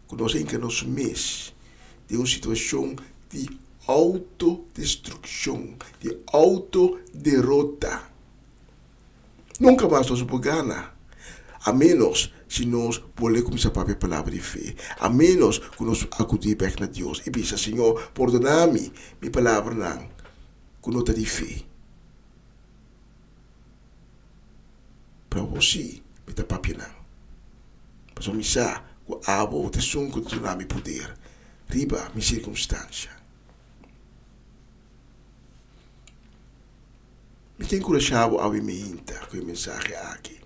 ku nos a hinka nos mes den un situashon di outodestrukshon, di outoderota. Nunka mas nos por gana, a ménos si nos bolbe kuminsá papia palabra di fe, a ménos ku nos akudí bèk na Dios i bisa, Señor, pordoná mi mi palabranan ku no ta di fe. Pero abo sí mi ta papia nan, pasobra mi sa ku abo ta esun ku ta duna mi poder riba mi sirkunstansha. Mi ta enkurashá bo awe meinta ku e mensahe aki.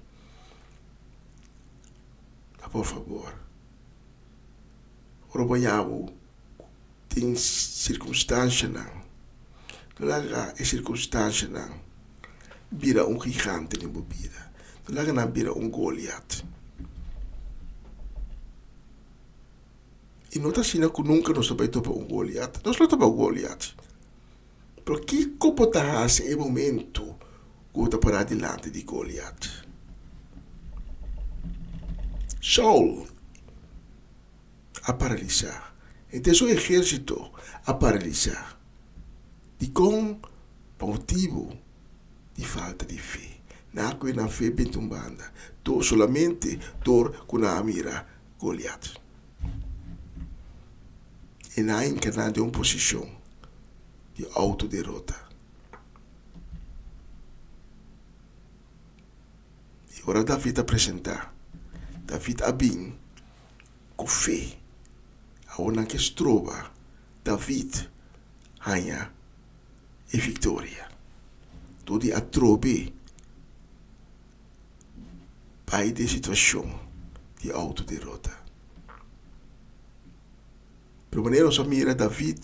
Ta por fabor, ora bo haña bo tin sirkunstanshanan, no laga e sirkunstanshanan bira un gigante den bo bida, no laga nan bira un Goliat. I no ta asina ku nunka nos ta bai topa un Goliat, nos lo topa Goliat, pero kiko bo ta hasi e momento ku bo ta pará dilanti di Goliat? Saul a paralisá. Henter su ehérsito a paralisá. Dikon? Pa motibu di falta di fe. Nan a kohe nan fe benta un banda, dor solamente dor ku nan a mira Goliat. I nan a hinka nan den un posishon di outoderota. I ora David a presentá, David a bin ku fe. Awor nan ke stroba David haña e viktoria. Dor di atrobe bai den situashon di outoderota. Pero manera nos a mira David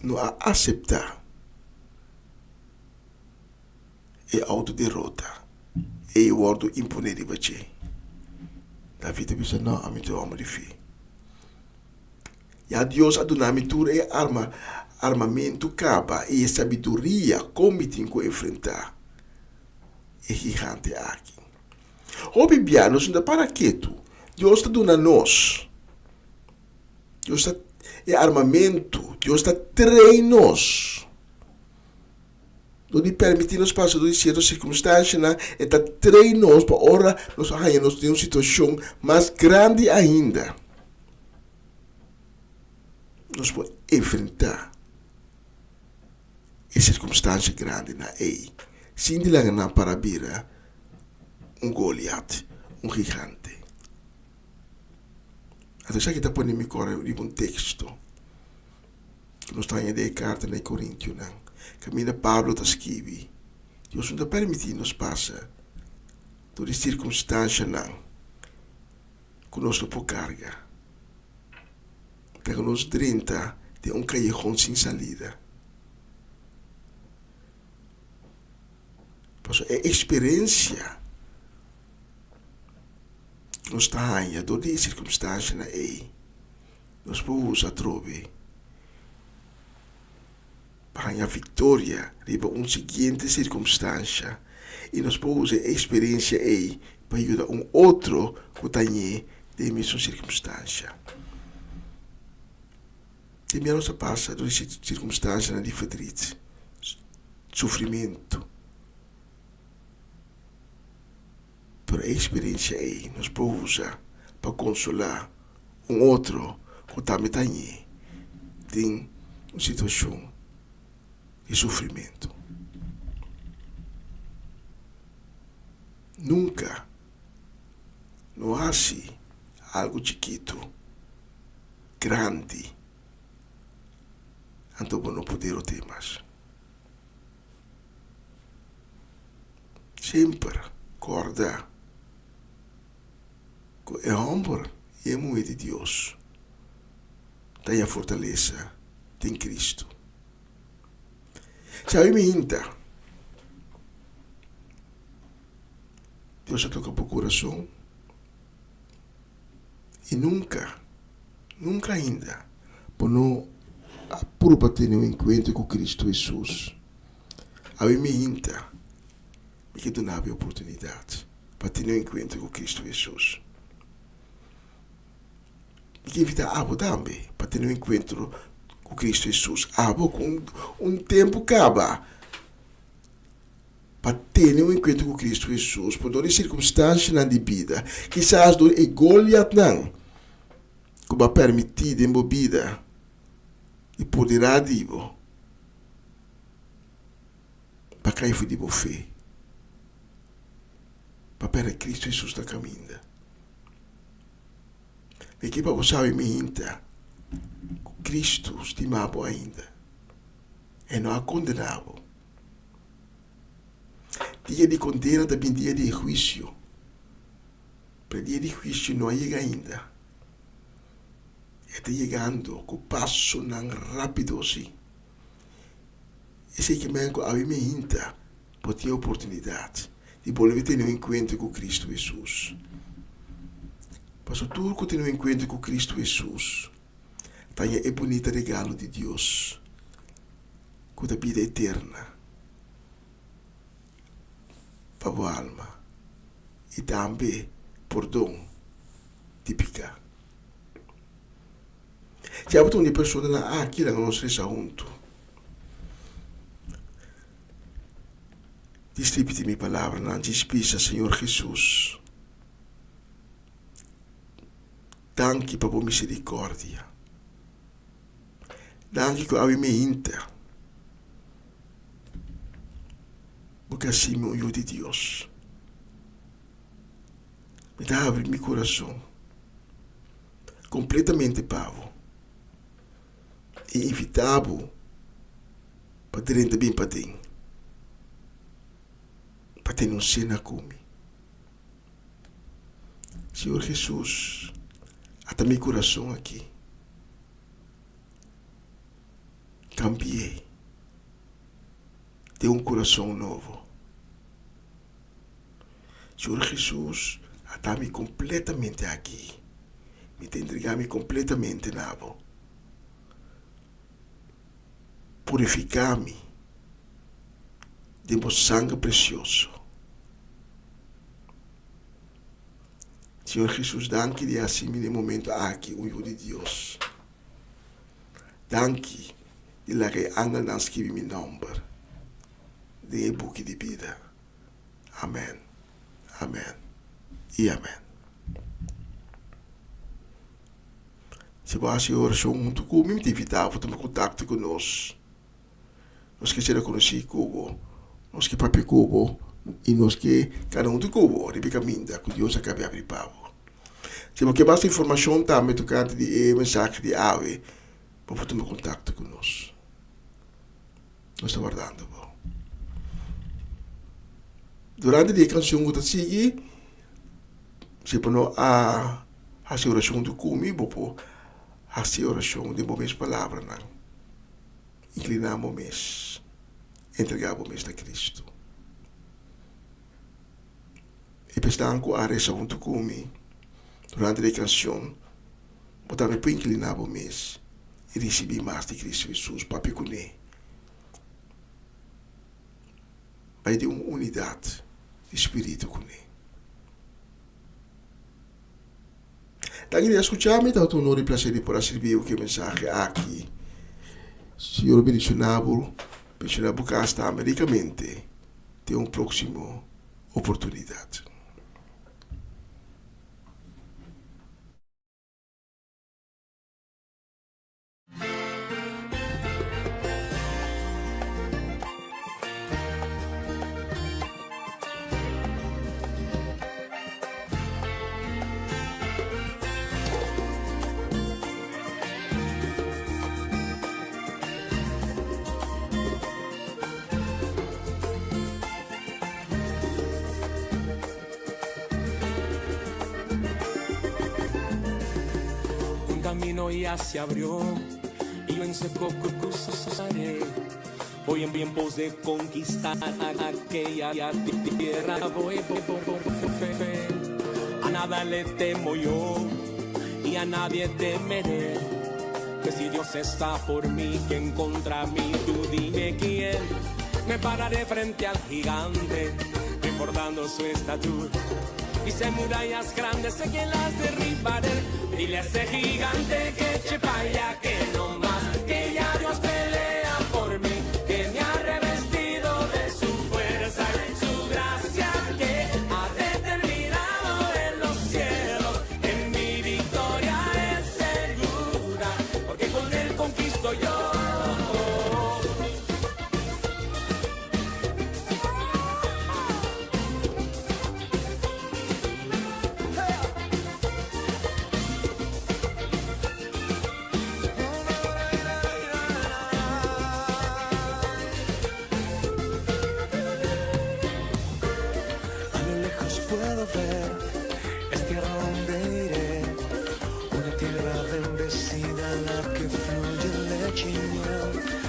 no a aseptá e outoderota ei wòrdu imponé riba dje. David a bisa, No, ami ta un hòmber di fe. Ya Dios a duna mi tur e arma, armamentu kaba i e sabiduria kon mi tin ku enfrentá e gigante aki. Hopi bia nos no ta para ketu. Dios ta duna nos. Dios ta e armamentu. Dios ta train nos. Dor di permití nos pasa dor di sierto sirkunstanshanan, e ta train nos pa ora nos haña nos den un situashon mas grandi ainda, nos por enfrentá e sirkunstansha grandinan ei sin di laga nan para bira un Goliat, un gigante. Anto esaki ta pone mi kòrda riba un teksto. Ku nos ta haña den e karta na e Korintionan, kaminda Pablo ta skibi, Dios no ta permití nos pasa tur e sirkunstanshanan ku nos no por karga, ta ku nos drenta den un kayehon sin salida. Pasobra e eksperensia ku nos ta haña dor di e sirkunstanshanan ei, Nos por usa atrobe pa haña viktoria riba un siguiente sirkumstansha i nos por usa e eksperensia ei pa yuda un otro ku ta ñe den e mesun sirkumstansha. Tin bia nos ta pasa dor di sirkumstanshanan di ferdrit, sufrimentu. Pero e eksperensia ei nos por usa pa konsolá un otro ku tambe ta ñe den un situashon di sufrimentu. Nunka no hasi algu chikitu grandi anto bo no por derot'é mas. Semper kòrda ku e hòmber i e muhé di Dios ta haña fortalesa den Kristu. Si awe mi hinta, Dios a toka bo kurason i nunka, nunka ainda bo no a purba tene un enkuentro ku Kristu Hesus. Awe mi hinta, mi ke duna bo e oportunidat pa tene un enkuentro ku Kristu Hesus. Mi ke invitá abo tambe pa tene un enkuentro ku Kristu Hesus. Abo ku un tempu kaba pa tene un enkuentro ku Kristu Hesus por dor di sirkunstansianan di bida, kisas dor e Goliatnan ku bo a permití den bo bida i poderá di bo. Pa kai for di bo fe, pa perde Cristo Hesus na kaminda. Mi ke pa bo sabi mi hinta ku Cristo stima bo ainda. E no a kondena bo. Dia di kondena ta bin dia di huisio, pero dia di huisio no a yega ainda. E ta yegando ku pasonan rápido si. Esei ke men ku awe mi hinta por tin e oportunidat di bolbe tene un enkuentro ku Kristu Hesus. Pasobra tur ku tene un enkuentro ku Kristu Hesus ta haña e bunita regalo di Dios ku ta bida eterna pa bo alma i tambe pordon di piká. Si abo ta un di e personanan aki, laga nos resa huntu. Djis ripiti mi palabranan, djis bisa, Señor Hesus, danki pa bo misericordia. Danki ku awe mi hinta. Bo ke hasi mi un yu di Dios. Mi ta habri mi kurason. Kompletamente pa bo i invitá bo. pa drenta bin paden pa tene un sena ku mi. Señor Hesus, ata mi kurason aki. Kambi'é den un kurason nobo. Señor Hesus, ata mi kompletamente aki. Mi ta entregá mi kompletamente na bo. Purifiká mi den bo sanger presioso. Señor Hesus, danki di hasi mi den momento aki un yu di Dios. Danki di laga e angelnan skibi mi nomber den e buki di bida. Amen, amen i amen. Si bo hasi e orashon huntu ku mi, mi ta invitá bo tuma kontakto ku nos. Nos ke sera konosí ku bo, nos ke papia ku bo i nos ke kana huntu ku bo riba e kaminda ku Dios a kaba di abri pa bo. Si bo ke mas informashon tambe tokante di e mensahe di awe, bo por tuma kontakto ku nos. Nos ta wardando bo. Durante di e kanshon ku ta sigui, si bo no a hasi orashon huntu ku mi, bo por hasi orashon den bo mes palabranan. Inkliná bo mes, entregá bo mes na Kristu. E pesnan ku a resa huntu ku mi durante di e kanshon, bo tambe por inkliná bo mes i risibí mas di Kristu Hesus. Papia kuné. Bai den un unidat di spiritu kuné. Danki di a skucha mi, tabata un honor i plaser di por a sirbi bo ku e mensahe aki. Señor a bendishoná bo, bendishoná bo kas tambe rikamente. Te un próksimo oportunidat. Un camino ya se abrió y yo en seco cruzaré. Voy en tiempos de conquistar aquella tierra. Voy por fe. A nada le temo yo y a nadie temeré. Que si Dios está por mí, ¿quién contra mí? Tú dime quién. Me pararé frente al gigante, recordando su estatura. Hice murallas grandes, sé que las derribaré. Dile a ese gigante que eche pa' allá, que no más, que ya Dios pelea por mí, que me ha revestido de su fuerza y su gracia, que ha determinado en los cielos, que mi victoria es segura, porque con él conquisto yo. A lo lejos puedo ver, es tierra donde iré, una tierra bendecida en la que fluye leche y miel.